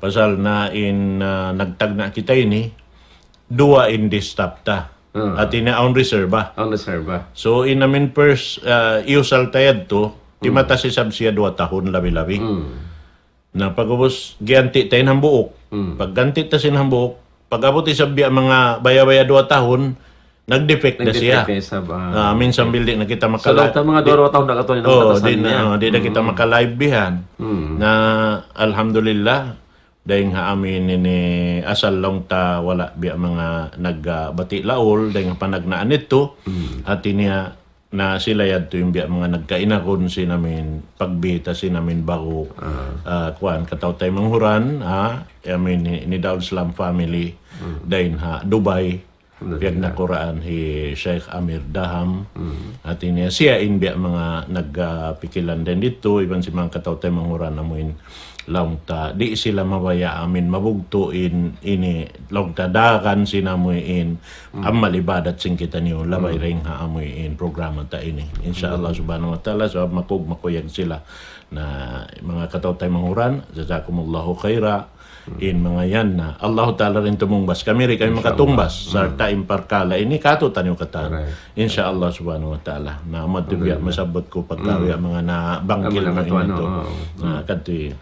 Pasal na in, ah, nagtagna' kita ini, duwa in desktop ta. Hati niya awn reserva. Awn reserva. So, in amin first, ah, iyusal ta yadtu, timatas isab siya duwa tahun labi-labi. Na pag'ubus, giyanti' ta in hambuuk. Pagganti' ta sin hambuuk, pag-abut isab biya' manga baya'-baya' duwa tahun, nag-defect na siya. Nag-defect na isab, ah. Ah, minsan bil di' na kita maka-live. So, laung ta manga duwa, duwa tahun na katuan in, oh, di' na, di' na kita maka-live bihan. Na, alhamdulillah, dayng ha amin ini asal laung ta wala' biya' manga nagbati' laul, dayng ha panagnaan yadtu, hati niya na sila yadtu in biya' manga nagkainagun sin amin pagbita sin amin bagu, ah, kuwan, kataw-taymanghuran, ah, amin ini, ini Daul Islam family, dayng ha Dubai, piyagnakuraan hi Sheikh Amir Daham. Hati niya siya in biya' manga nagpikilan dayng didtu, iban sin manga kataw-taymanghuran amuin laung ta, di' sila mabaya' amin mabugtu' in, ini, laung ta dagan sin amuin amal ibadat sin kitaniyu, labay dayng ha amuin programa ta ini. Insya Allah subhanahu wa ta'ala, sabab makug-, makuyag sila. Na, manga kataw-taymanghuran, jazakumullahu khaira. In manga yan na, Allahu Ta'ala da in tumungbas. Kami di' kami makatungbas. Sarta' in parkala' ini katu' taniyu katan. Insya Allah subhanahu wa ta'ala. Na, amu yadtu biya' masabbut ku pagka biya' manga nabangkil mu ini tu. Na, kadtu.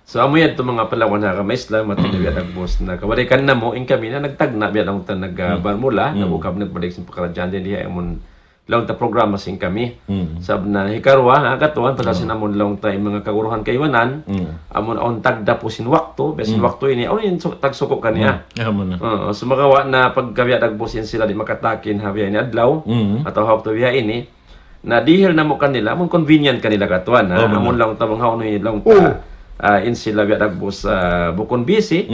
So, amu yadtu manga palangwan ha agama Islam, hati niya biya' dagbus na kabalikan namu', in kami na nagtagna' biya' laung ta nagbarmula, nabukab nagbalik sin pakaradjaan didtu, amun laung ta programa sin kami. Sabab na hikaruwa, ha, katuan, pasal sin amun laung ta in manga kaguruhan kaibanan, amun awn tagdapu sin waktu, biya' sin waktu ini, awn in su-, tagsuku' kaniya. Oo, sumagawa' na pagka biya' dagbus in sila di' makatakin ha biya' ini adlaw, atawa ha waktu biya' ini, na dihil namu' kanila, amun convenient kanila katuan, ha, amun laung ta bang hawnu in laung ta, ah, in sila biya' dagbus, ah, bukun busy,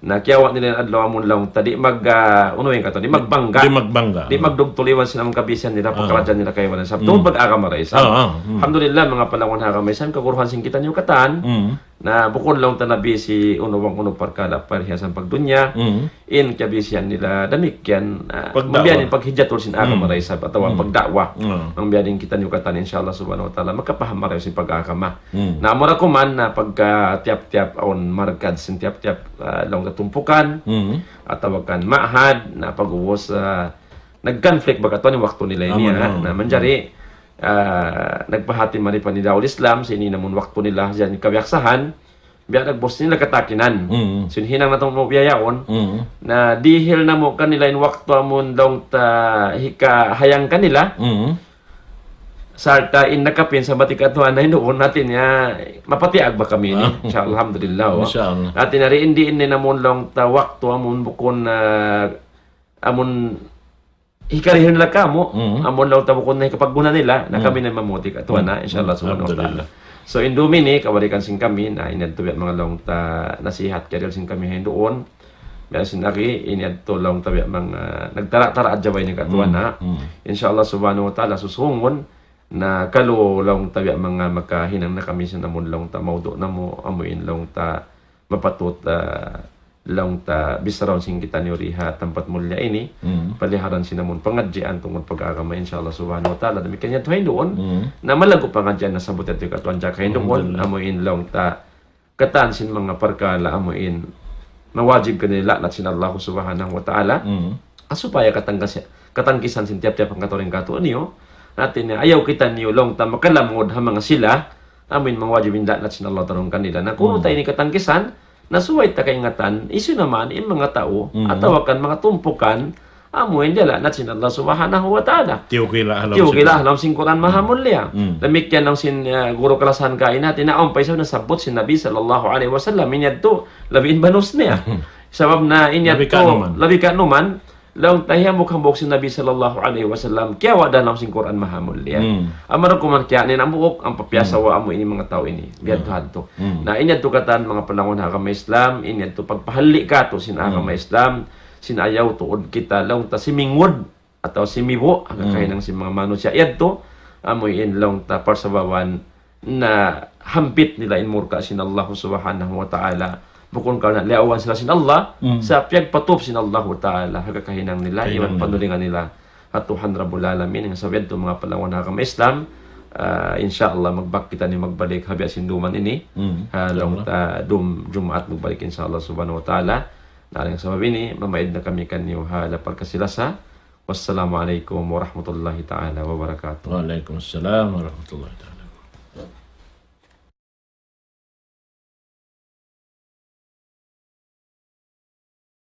na kiyawa' nila in adlaw amun laung ta di' mag, ah, unu in katuan, di' magbangga. Di' magbangga. Di' magdugtul iban sin amun kabisihan nila, pakaradjaan nila kaibanan. Sabab tungud pag-agama da isab. Alhamdulillah, manga palangwan ha agama Islam, kaguruhan sin kitaniyu katan. Na bukun laung ta na busy, unu bang unu parkala' parihiyasan pagdunya. In kabisihan nila damikkiyan, ah, mabiyaan in paghijjatul sin agama da isab atawa pagda'wa. Mabiyaan in kitaniyu katan, insya Allah subhanahu wa ta'ala, makapaham marayaw sin pag-agama. Na, amura kuman na pagka tiyap-tiyap awn markaz sin tiyap-tiyap, ah, laung ta tumpukan, atawa kan ma'had, na pag'ubus, ah, nag-conflict baga tuwan in waktu nila ini, ha. Na, manjari, ah, nagpahati mari pa in Daul Islam, sin ini namun waktu nila, yan kabiyaksahan, biya' dagbus nila katakinan. Sin hinang natu' mu biya' yaun. Na dihil namu' kanila in waktu amun laung ta hikahayang kanila. Sarta' in nakapin sa batika tuwan na hinduun natin ya, mapatiag ba kami ini? Insya Allah, alhamdulillah, wa. Insya Allah. Hati niya di' ini namun laung ta waktu amun bukun, ah, amun hikarihil nila kamu, amun laung ta bukun na hikapagguna nila, na kami na mamuti' katuan na, insya Allah subhanahu wa ta'ala. Alhamdulillah. So, in dum ini, kabalikan sin kami, na ini yadtu biya' manga laung ta nasihat kiyarihil sin kami hinduun. Biya' sin agi, ini yadtu laung ta biya' manga nagtara-tara hadja ba ini katuan na. Insya Allah subhanahu wa ta'ala, susungun, na kalu laung ta biya' manga makahinang na kami sin amun laung ta mawdu' namu', amu in laung ta mapatut, ah, laung ta, bichara sin kitaniyu di ha tampat mulia ini, paliharan sin amun pangadjian tungud pag-agama, insya Allah subhanahu wa ta'ala. Damikkiyan yadtu ha Hinduun, na malaggu' pangadjian nasabbut yadtu katuan ha Hinduun, amu in laung ta, katan sin manga parkala' amu in mawajib kanila laknat sin Allah subhanahu wa ta'ala. Supaya katangkas-, katangkisan sin tiyap-tiyap hangkatau dayn katu'niyu, hati niya ayaw kitaniyu laung ta makalamud ha manga sila, amu in mawajib in laknat sin Allah tarung kanila. Na kunu' ta ini katangkisan, na subay ta kaingatan, hisiyu na man in manga tau, atawa kan manga tumpukan, amu in diyalaknat sin Allah subhanahu wa ta'ala. Tiyukila ha lawm sin Qur'an Maha Mulia. Damikkiyan laung sin, ah, guru kalasahan kaina, hati niya awn pa isab nasabbut sin Nabi sallallahu alayhi wasallam, in yadtu, labi in banus niya. Sabab na in yadtu, labi kanuman, laung ta hihambuuk-hambuuk sin Nabi sallallahu alayhi wasallam, kiyawa' da laung sin Qur'an Maha Mulia. Amura kuman kiyawa' niya hambuuk, ampa piyasawa amu ini manga tau ini. Biyadtu hadtu. Na in yadtu katan manga palangun ha agama Islam, in yadtu pagpahalli' katu' sin agama Islam, sin ayaw tuud kita laung ta simingud atawa simibu' ha kakahinang sin manga manusiya' yadtu, amu in laung ta parsababan na hampit nila in murka' sin Allah subhanahu wa ta'ala. Bukun karna' liyawan sila sin Allah, sa' piyagpatup sin Allah ta'ala ha kakahinang nila, iban panulingan nila ha Tuhan Rabbul Alamin. Hangkan sabab yadtu manga palangun ha agama Islam, ah, insya Allah magbak kita ini magbalik ha biya' sin duman ini. Ha laung ta dum Jumaat magbalik insya Allah subhanahu wa ta'ala. Na hangkan sabab ini, mamaid na kami kaniyu ha lapal kasi-lasa. Wassalamu alaykum warahmatullahi ta'ala wabarakatuh. Wa alaykum assalam warahmatullahi ta'ala.